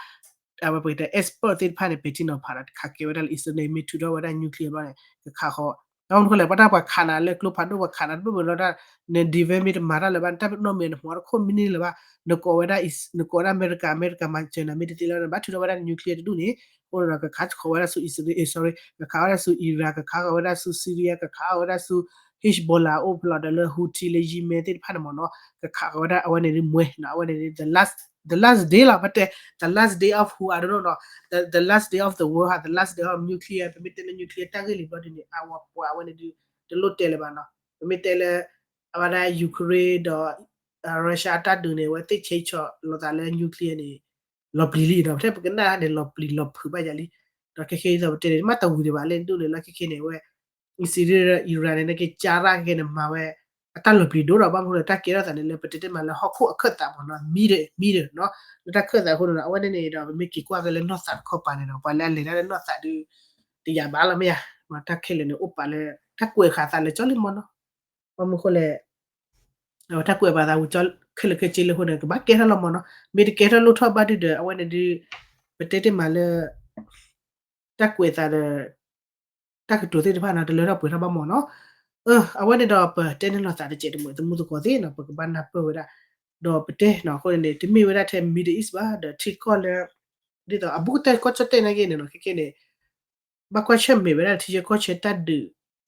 အဝဲပကတဲ expert သ့ၣ်တဖၣ်န့ၣ် ပဲာ်ထံနီၤဖးဒီး ခးကဲဝဲဒၣ်လၢ အံၣ်စရ့လး မ့ၢ်ထုးထီၣ်ဝဲဒၣ် nuclear ဘျီန့ၣ် ကခးဃီၤ ဘၣ်မနုၤဃိလဲၣ် ပှၤတၢ်ပှၤခးနၤလၢကျိဖးဒိၣ် ပှၤခးနၤတဘၣ်ဘၣ်လီၤဒၣ် န defense မ့ၢ်တမၤတၢ်လၢၤဘၣ် နတၢ်ပနီၣ်မ့ၢ်နမိၢ်ထီၣ်နခိၣ်မ့ၢ်န့ၢ်လၢၤဘၣ် နကိးဝဲဒၣ် နကိးဝဲဒၣ်အမဲရကၤ အမဲရကၤမၤစၢၤနၤမ့ၢ်တသ့လၢၤဘၣ် နဘၣ်ထုးထီၣ်ဝဲဒၣ်န nuclear တဒူၣ်န့ၣ် အိၣ်ဒီးကခးဃီၤဝဲဒၣ်ဆူ အံၣ်စရ့လး sorry ကခးဝဲဒၣ်ဆူ Iran ကခးဃီၤဝဲဒၣ်ဆူ Syria ကခးဃီၤဝဲဒၣ်ဆူ Hezbollah အိၣ်ဖဲလီၤဒီးလၢ Houthi လၢ Yemen သ့ၣ်တဖၣ်န့ၣ်မ့ၢ်နီၤ ကခးဃီၤဝဲဒၣ်အဝဲန့ၣ်ဒုးမွဲနီၤ အဝဲန့ၣ်ဒုး the last the last day လီၤ ပတဲ the last day of who I don't know နီၤ the the last day of the world ဟါ the last day of nuclear ပမ့ၢ်တဲလၢ nuclear တၢ်ဂ့ၢ်လံဘျီဒုးန့ၣ် အဝဲပှၤအဝဲန့ၣ်ဒုး တလိၣ်တဲလၢၤဘၣ်နီၤ ပမ့ၢ်တဲလၢ အဝဲဒၣ် Ukraine ဒီး Russia တၢ်ဒုးန့ၣ် အဝဲသ့ၣ်ဆဲးဆီၣ်လိာ်သးလၢ nuclear န့ၣ် လီၤပျံၤလံဒီး ပတဲပကနၣ်န့ၣ် လီၤပျံၤလီၤဖုးဘၣ်ယၤလံ ဒီးခဲခဲအံၤသိးပတဲန့ၣ် မ့ၢ်တဝံၤဒံးဘၣ်လၢဒိၣ်န့ၣ်လီၤ ခဲခဲန့ၣ် အဝဲ အံၣ်စရ့လး Iran န့ၣ် နက့ၤကၠါရၣ်ခဲခဲန့ၣ် မၤဝဲ အတၢ်လီၤပျံၤဒိၣ်ဒီး ဘၣ်မနုၤလၢတၢ်ကဲထီၣ်သးန့ၣ်လၢ ပတဲတ့ၢ်မးလၢဟီၣ်ခိၣ်အခၢၣ်သးမ့ၢ်နီၤ မံဒီး မံဒီးနီၤ လၢတၢ်ခၢၣ်သးအဃိန့ၣ်ဒီး အဝဲန့ၣ်န့ၣ်ဒီး ပမ့ၢ်က့ၤကွၢ်က့ၤလၢနီၢ်သးတခီပၤန့ၣ်ဒီး ပှၤလၢအလဲၤတၢ်လၢနီၢ်သးဒုး တယာ်ဘၣ်လီၤမ့ၢ်ဧါ တၢ်ခဲလၢာ်န့ၣ် အိၣ်ပာ်လၢ တၢ်ကွဲးဃာ်သးလၢကၠီလံမ့ၢ်နီၤ ဘၣ်မနုၤဃိလဲၣ် အဝဲတၢ်ကွဲးပာ်သးဝံၤကၠီ ခဲလၢာ်ခဲဆ့လၢအဃိန့ၣ် ကဘၣ်ကဲထီၣ်လီၤမ့ၢ်နီၤ မ့ၢ်တကဲထီၣ်လိၣ်ထီၣ်ဘၣ်ဒုးဒီး အဝဲန့ၣ်ဒုး ပတဲတ့ၢ်မးလၢ တၢ်ကွဲးသးဒီး တၢ်ကတိၤသ့ၣ်တဖၣ်န့ၣ် တလၢထီၣ်ပှဲၤထီၣ်ဘၣ်မ့ၢ်နီၤ အဝဲန့ၣ်ဒီး ပတဲန့ၢ်လိာ်သးတစဲးတမှဲး သမူသကိးသ့ၣ်နီၤ ပကဘၣ်နၢ်ပၢၢ်ဝဲဒၣ် ဒီးပတဲနီၤ အဃိန့ၣ်န့ၣ် တမ့ၢ်ဝဲဒၣ်ထဲ Middle East ဘၣ် ဒီးထံကီၢ်လၢ ဒ်သိးအဘူးကတၢၢ်ကီၢ်ကၠီၣ်တဲၣ်နာ်က့န့ၣ်နီၤ ခဲခဲန့ၣ် ဘၣ်ကွၢ်ဆၢၣ်မဲာ်ဝဲဒၣ်ထံဆၢကီၢ်ဆၢတၢ်ဒုး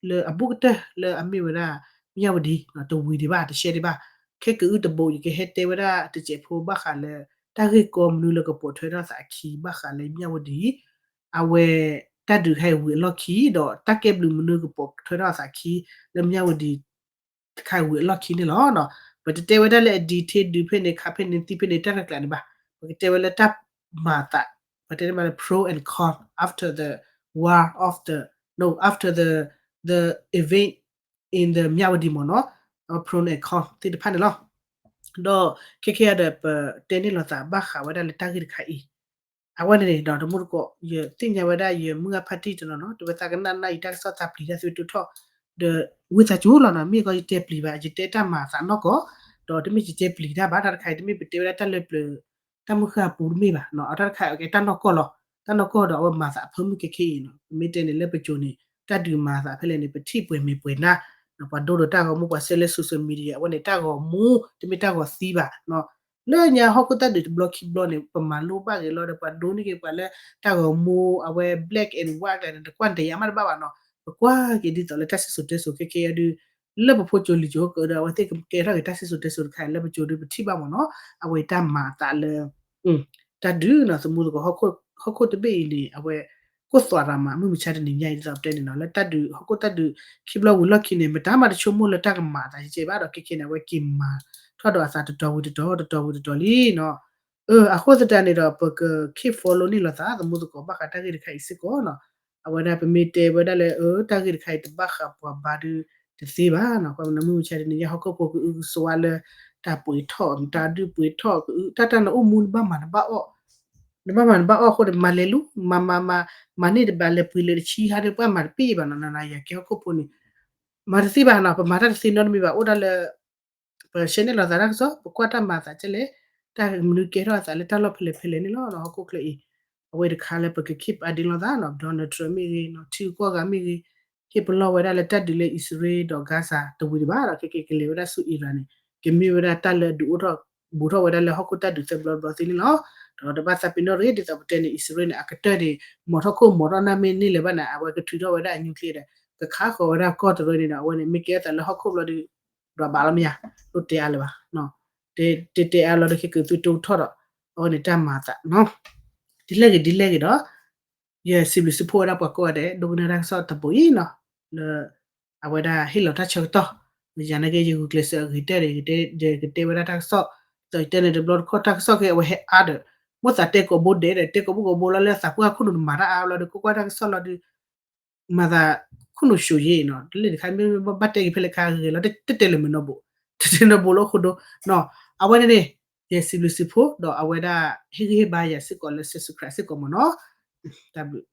လၢအဘူးကတၢၢ်လၢအမ့ၢ်ဝဲဒၣ် မၠၣ်ဝတံၤ တဝံၤဒံးဘၣ် တရှဲဒံးဘၣ် ခဲကအုတဘိ ယကဟဲတဲဝဲဒၣ်တစဲးဖိဘၣ်ဃးလၢ တၢ်ဂ့ၢ်ကီမနုၤလၢကပိာ်ထွဲထီၣ်သးအခံ ဘၣ်ဃးလၢမၠၣ်ဝတံၣ် အဝဲ တၢ်ဒုးတခါအံၤဝံၤအလီၢ်ခံ ဒီးတၢ်ကဲဘျုးမနုၤကပိာ်ထွဲထီၣ်အသးခံ လၢမၠၣ်ဝတံၣ် တခါအံၤဝံၤအလီၢ်ခံန့ၣ်လီၤ. ပတတဲဝဲဒၣ်လၢအ detail ဒုးဖဲန့ၣ် ခးဖဲန့ၣ် သံဖဲန့ၣ် တၢ်ရဲၣ်ကျဲၤန့ၣ်ဘၣ်. ပကတဲဝဲလၢတၢ်မၤအသး ပတဲမးလၢ pro and con after the war of the, no, after the, the event in the မၠၣ်ဝတံၣ် မ့ၢ်နီၤ, pro and con သ့ၣ်တဖၣ်န့ၣ်လီၤ. ဒီးခဲခဲအံၤဒီး ပတဲန့ၢ်လိာ်သးဘၣ်ဃးဝဲဒၣ်လၢတၢ်ဂ့ၢ်တခါအံၤ အဝဲန့ၣ်န့ၣ်ဒီး တမူတကိး ယသ့ၣ်ညါဝဲဒၣ် ယမုၢ်ဂၤဖါတံၢ်တနီၤနီၤ တဲဝဲသးကနၣ်နၢ်အံၤ တၢ်ကစီၣ်သးပျံၤတၢ်သ့တိထီၣ် ဒီး ဝံသးစူၤလီၤနီၤ, မ့ၢ်ကီယတဲပျံၤဘၣ် ယတဲတၢ်မၤအသးနီၢ်ကီၢ်, ဒီးတမ့ၢ်ယတဲပျံၤတၢ်ဘၣ် တၢ်တခါအံၤ တမ့ၢ်ပတဲဝဲဒၣ်တၢ်လၢပျၢၤ တၢ်မုၢ်ဃၢ်အပူၤတမ့ၢ်ဘၣ်နီၤ, အတၢ်တခါအံၤကဲတၢ်နီၢ်ကီၢ်လီၤ, တၢ်နီၢ်ကီၢ်ဒီးအဝဲမၤသးအဖၢမုၢ်ခဲခဲအံၤနီၤ, ပမ့ၢ်တဲန့ၣ်လၢပစိၤန့ၣ် တၢ်ဒုးမၤသးဖဲလဲၣ်န့ၣ် ပထံၣ်ပှဲၤမဲာ်ပှဲၤနါ ပှၤဒိဒီးတၢ်ဂီၤမူ ပှၤဆှၢလၢ social media အဝဲန့ၣ် တၢ်ဂီၤမူ တမ့ၢ်တၢ်ဂီၤသံဘၣ်နီၤ, လၢညါဟီၣ်ခိၣ်တၢ်ဒုးတဘျီခံဘျီန့ၣ် ပမၤလိဘၣ်ဂ့ၤလီၤဒီး ပှၤဒိန့ၢ်က့ၤပှၤလၢတၢ်ဂီၤမူ အဝဲ black and white လဲၣ်န့ၣ် တကွၢ်တယၤမးတဘၣ်ဘၣ်နီၤ, ပကွၢ်က့ၤဒ်သိးလၢတၢ်စံၣ်စိၤတဲစိၤခဲခဲအံၤဒုး လၢပဖိစိၤလံၤစိၤကဒီး အဝဲသ့ၣ်ကကဲထီၣ်က့ၤတၢ်စံၣ်စိၤတဲစိၤတခါအံၤ လၢပစိၤဒုးပထံၣ်ဘၣ်မ့ၢ်နီၤ, အဝဲတၢ်မၤအသးလၢ တၢ်ဒုးနီၤ သမူသကိး ဟီၣ်ခိၣ်တဘ့ၣ်အံၤန့ၣ် အဝဲ ကိၢ်သွးရၤမး မုၢ်မဆါတနံၤညါအံၤ ဒ်သိးပတဲန့ၣ်နီၤ လၢတၢ်ဒုးဟီၣ်ခိၣ်တၢ်ဒုးခံဘျီဝံၤလီၢ်ခံန့ၣ် မတၤမးတဆိကမိၣ်လၢတၢ်ကမၤအသးကဲကဲဘၣ်ဒီး ခဲခဲန့ၣ် အဝဲက့ၤမၤထီၣ်ဒီးအသးတတီၤဝံၤတတီၤ တတီၤဝံၤတတီၤလံနီၤ, အဃိသတးန့ၣ်ဒီး ပက keep follow န့ၢ်လိာ်သး သမူသကိး ဘၣ်ဃးတၢ်ဂ့ၢ်တခါအံၤစ့ၢ်ကီးနီၤ, အဝဲဒၣ်ပမ့ၢ်တဲဝဲဒၣ်လၢ တၢ်ဂ့ၢ်တခါအံၤတဘၣ်ဃးပှၤဘါဒုးတသ့ဘၣ်နီၤ, ပမ့ၢ်မုၢ်မဆါတနံၤညါ ဟီၣ်ခိၣ်ဖိကအုကစွါလၢ တၢ်ပှ့ၤထီၣ် တၢ်ဒုးပှ့ၤထီၣ်ကအု တၢ်တၢ်နအိၣ်မူနဘၣ်မၤနဘၣ်အီၣ် နဘၣ်မၤနဘၣ်အီၣ်အဃိန့ၣ် မၤလဲၤလူၤ မၤမၤမၤ မၤန့ၢ်တဘၣ်လဲၤပှ့ၤလဲၤတဆံဟါဒီး ပှၤမၤတပ့ၢ်ဘၣ်နီၤ နၤနၤယၤကဲဟီၣ်ခိၣ်ဖိန့ၣ် မၤတသ့ဘၣ်နီၤ ပမၤတၢ်တသ့နီတမံၤဘၣ် အိၣ်ဒၣ်လၢ ပဆှၢန့ၢ်လိာ်သးတၢ်ကစီၣ် ပကွၢ်တၢ်မၤအသးကဲလဲၣ် တၢ်မနုၤကဲထီၣ်အသးလၢတၢ်လီၢ်ဖဲလဲၣ်ဖဲလဲၣ်န့ၣ်လီၤ ဟီၣ်ခိၣ်ချၢအံၤ အဝဲတခါလၢပက keep update လိာ်သးနီၤ Donald Trump မ့ၢ်ဂ့ၤနီၤ ထံဂုၤကီၢ်ဂၤမ့ၢ်ဂ့ၤ ဟ့ၣ်ပလီၢ်ဝဲဒၣ်လၢတၢ်ဒုးလၢအံၣ်စရ့လးဒီး Gaza တဝံၤဒံးဘၣ်ဒီး ခဲကဲကလဲၤဝဲဒၣ်ဆူ Iran န့ၣ် ကမ့ၢ်ဝဲဒၣ်တၢ်လၢအဒုးအိၣ်ထီၣ် ဘူးထီၣ်ဝဲဒၣ်လၢဟီၣ်ခိၣ်တၢ်ဒုးသၢဘျီတဘျီသ့န့ၣ်လီၤ. ဒီးတဘၣ်သးပ့ၤနီၣ်တဂ့ၤ ဒ်သိးပတဲန့ၣ် အံၣ်စရ့လးန့ၣ် အကတၢၢ်န့ၣ် မီၤထီၣ်ခိၣ်မီၤထီၣ်နၢ်မ့ၢ်န့ၢ်လၢၤဘၣ်န့ၣ် အဝဲကထုးထီၣ်ဝဲဒၣ်အ nuclear ဒီး ကခးဃီၤဝဲဒၣ်ကီၢ်တရၢန့ၣ်ဒီး အဝဲန့ၣ် မ့ၢ်ကဲအသးလၢဟီၣ်ခိၣ်ဘျီဒီး ဒွးဘးလီၤမ့ၢ်ဧါ ဒိးတဲအါလၢၤဘၣ် တဲတဲအါလီၤဒီး ခဲကသုးတိၢ်ထီၣ်ဒီး အဝဲန့ၣ်တၢ်မၤအသး ဒ်လဲၣ်ဂ့ၤဒ်လဲၣ်ဂ့ၤဒီး ယစံးဘျုးစံးဖှိၣ်ဝဲဒၣ်ပှၤကိးဂၤဒဲး ဒိကနၣ်တၢ်ကစီၣ်တဘိအံၤနီၤ လၢ အဝဲဒၣ်ဟ့ၣ်လီၤတၢ်ဆၢကတီၢ် ယၤန့ၣ်က့ ယဂုာ်ကျဲးစၢးအဂ့ၤတၢ်ဒီး ယကတဲဝဲဒၣ်တၢ်ကစီၣ် ဒ်သိးယတဲန့ၣ်တဘျီတခီၣ် တၢ်ကစီၣ်က့အဝဲဟဲအါဒီး မိၣ်သးတဲကိးဘိဒဲးဒီး တဲကိးဘိကိးဘိလီၤလၢအသးပှၢ်ခိၣ်နူာ်တမၤတၢ်အါဘျီဒီး ကွၢ်ကွၢ်တၢ်ကစီၣ်လီၤဒီး မၤသး ခိၣ်နူာ်ၡိၤယ့ၣ်နီၤ တလ့ၣ်တခါမ့ၢ်ဘၣ်တဲက့ၤဖဲလဲၣ်ခါဂ့ၤလီၤ တတဲလၢၤမ့ၢ်နီၢ်ဘိ တတဲနီၢ်ဘိလၢအဃိဒီး အဝဲန့ၣ်န့ၣ် ယစံးဘျုးစံးဖှိၣ်ဒီးအဝဲဒၣ် ဟ့ၣ်ဂံၢ်ဟ့ၣ်ဘါယၤစ့ၢ်ကီးလၢ subscribe စ့ၢ်ကီးမ့ၢ်နီၤ တၢ်ဘျုး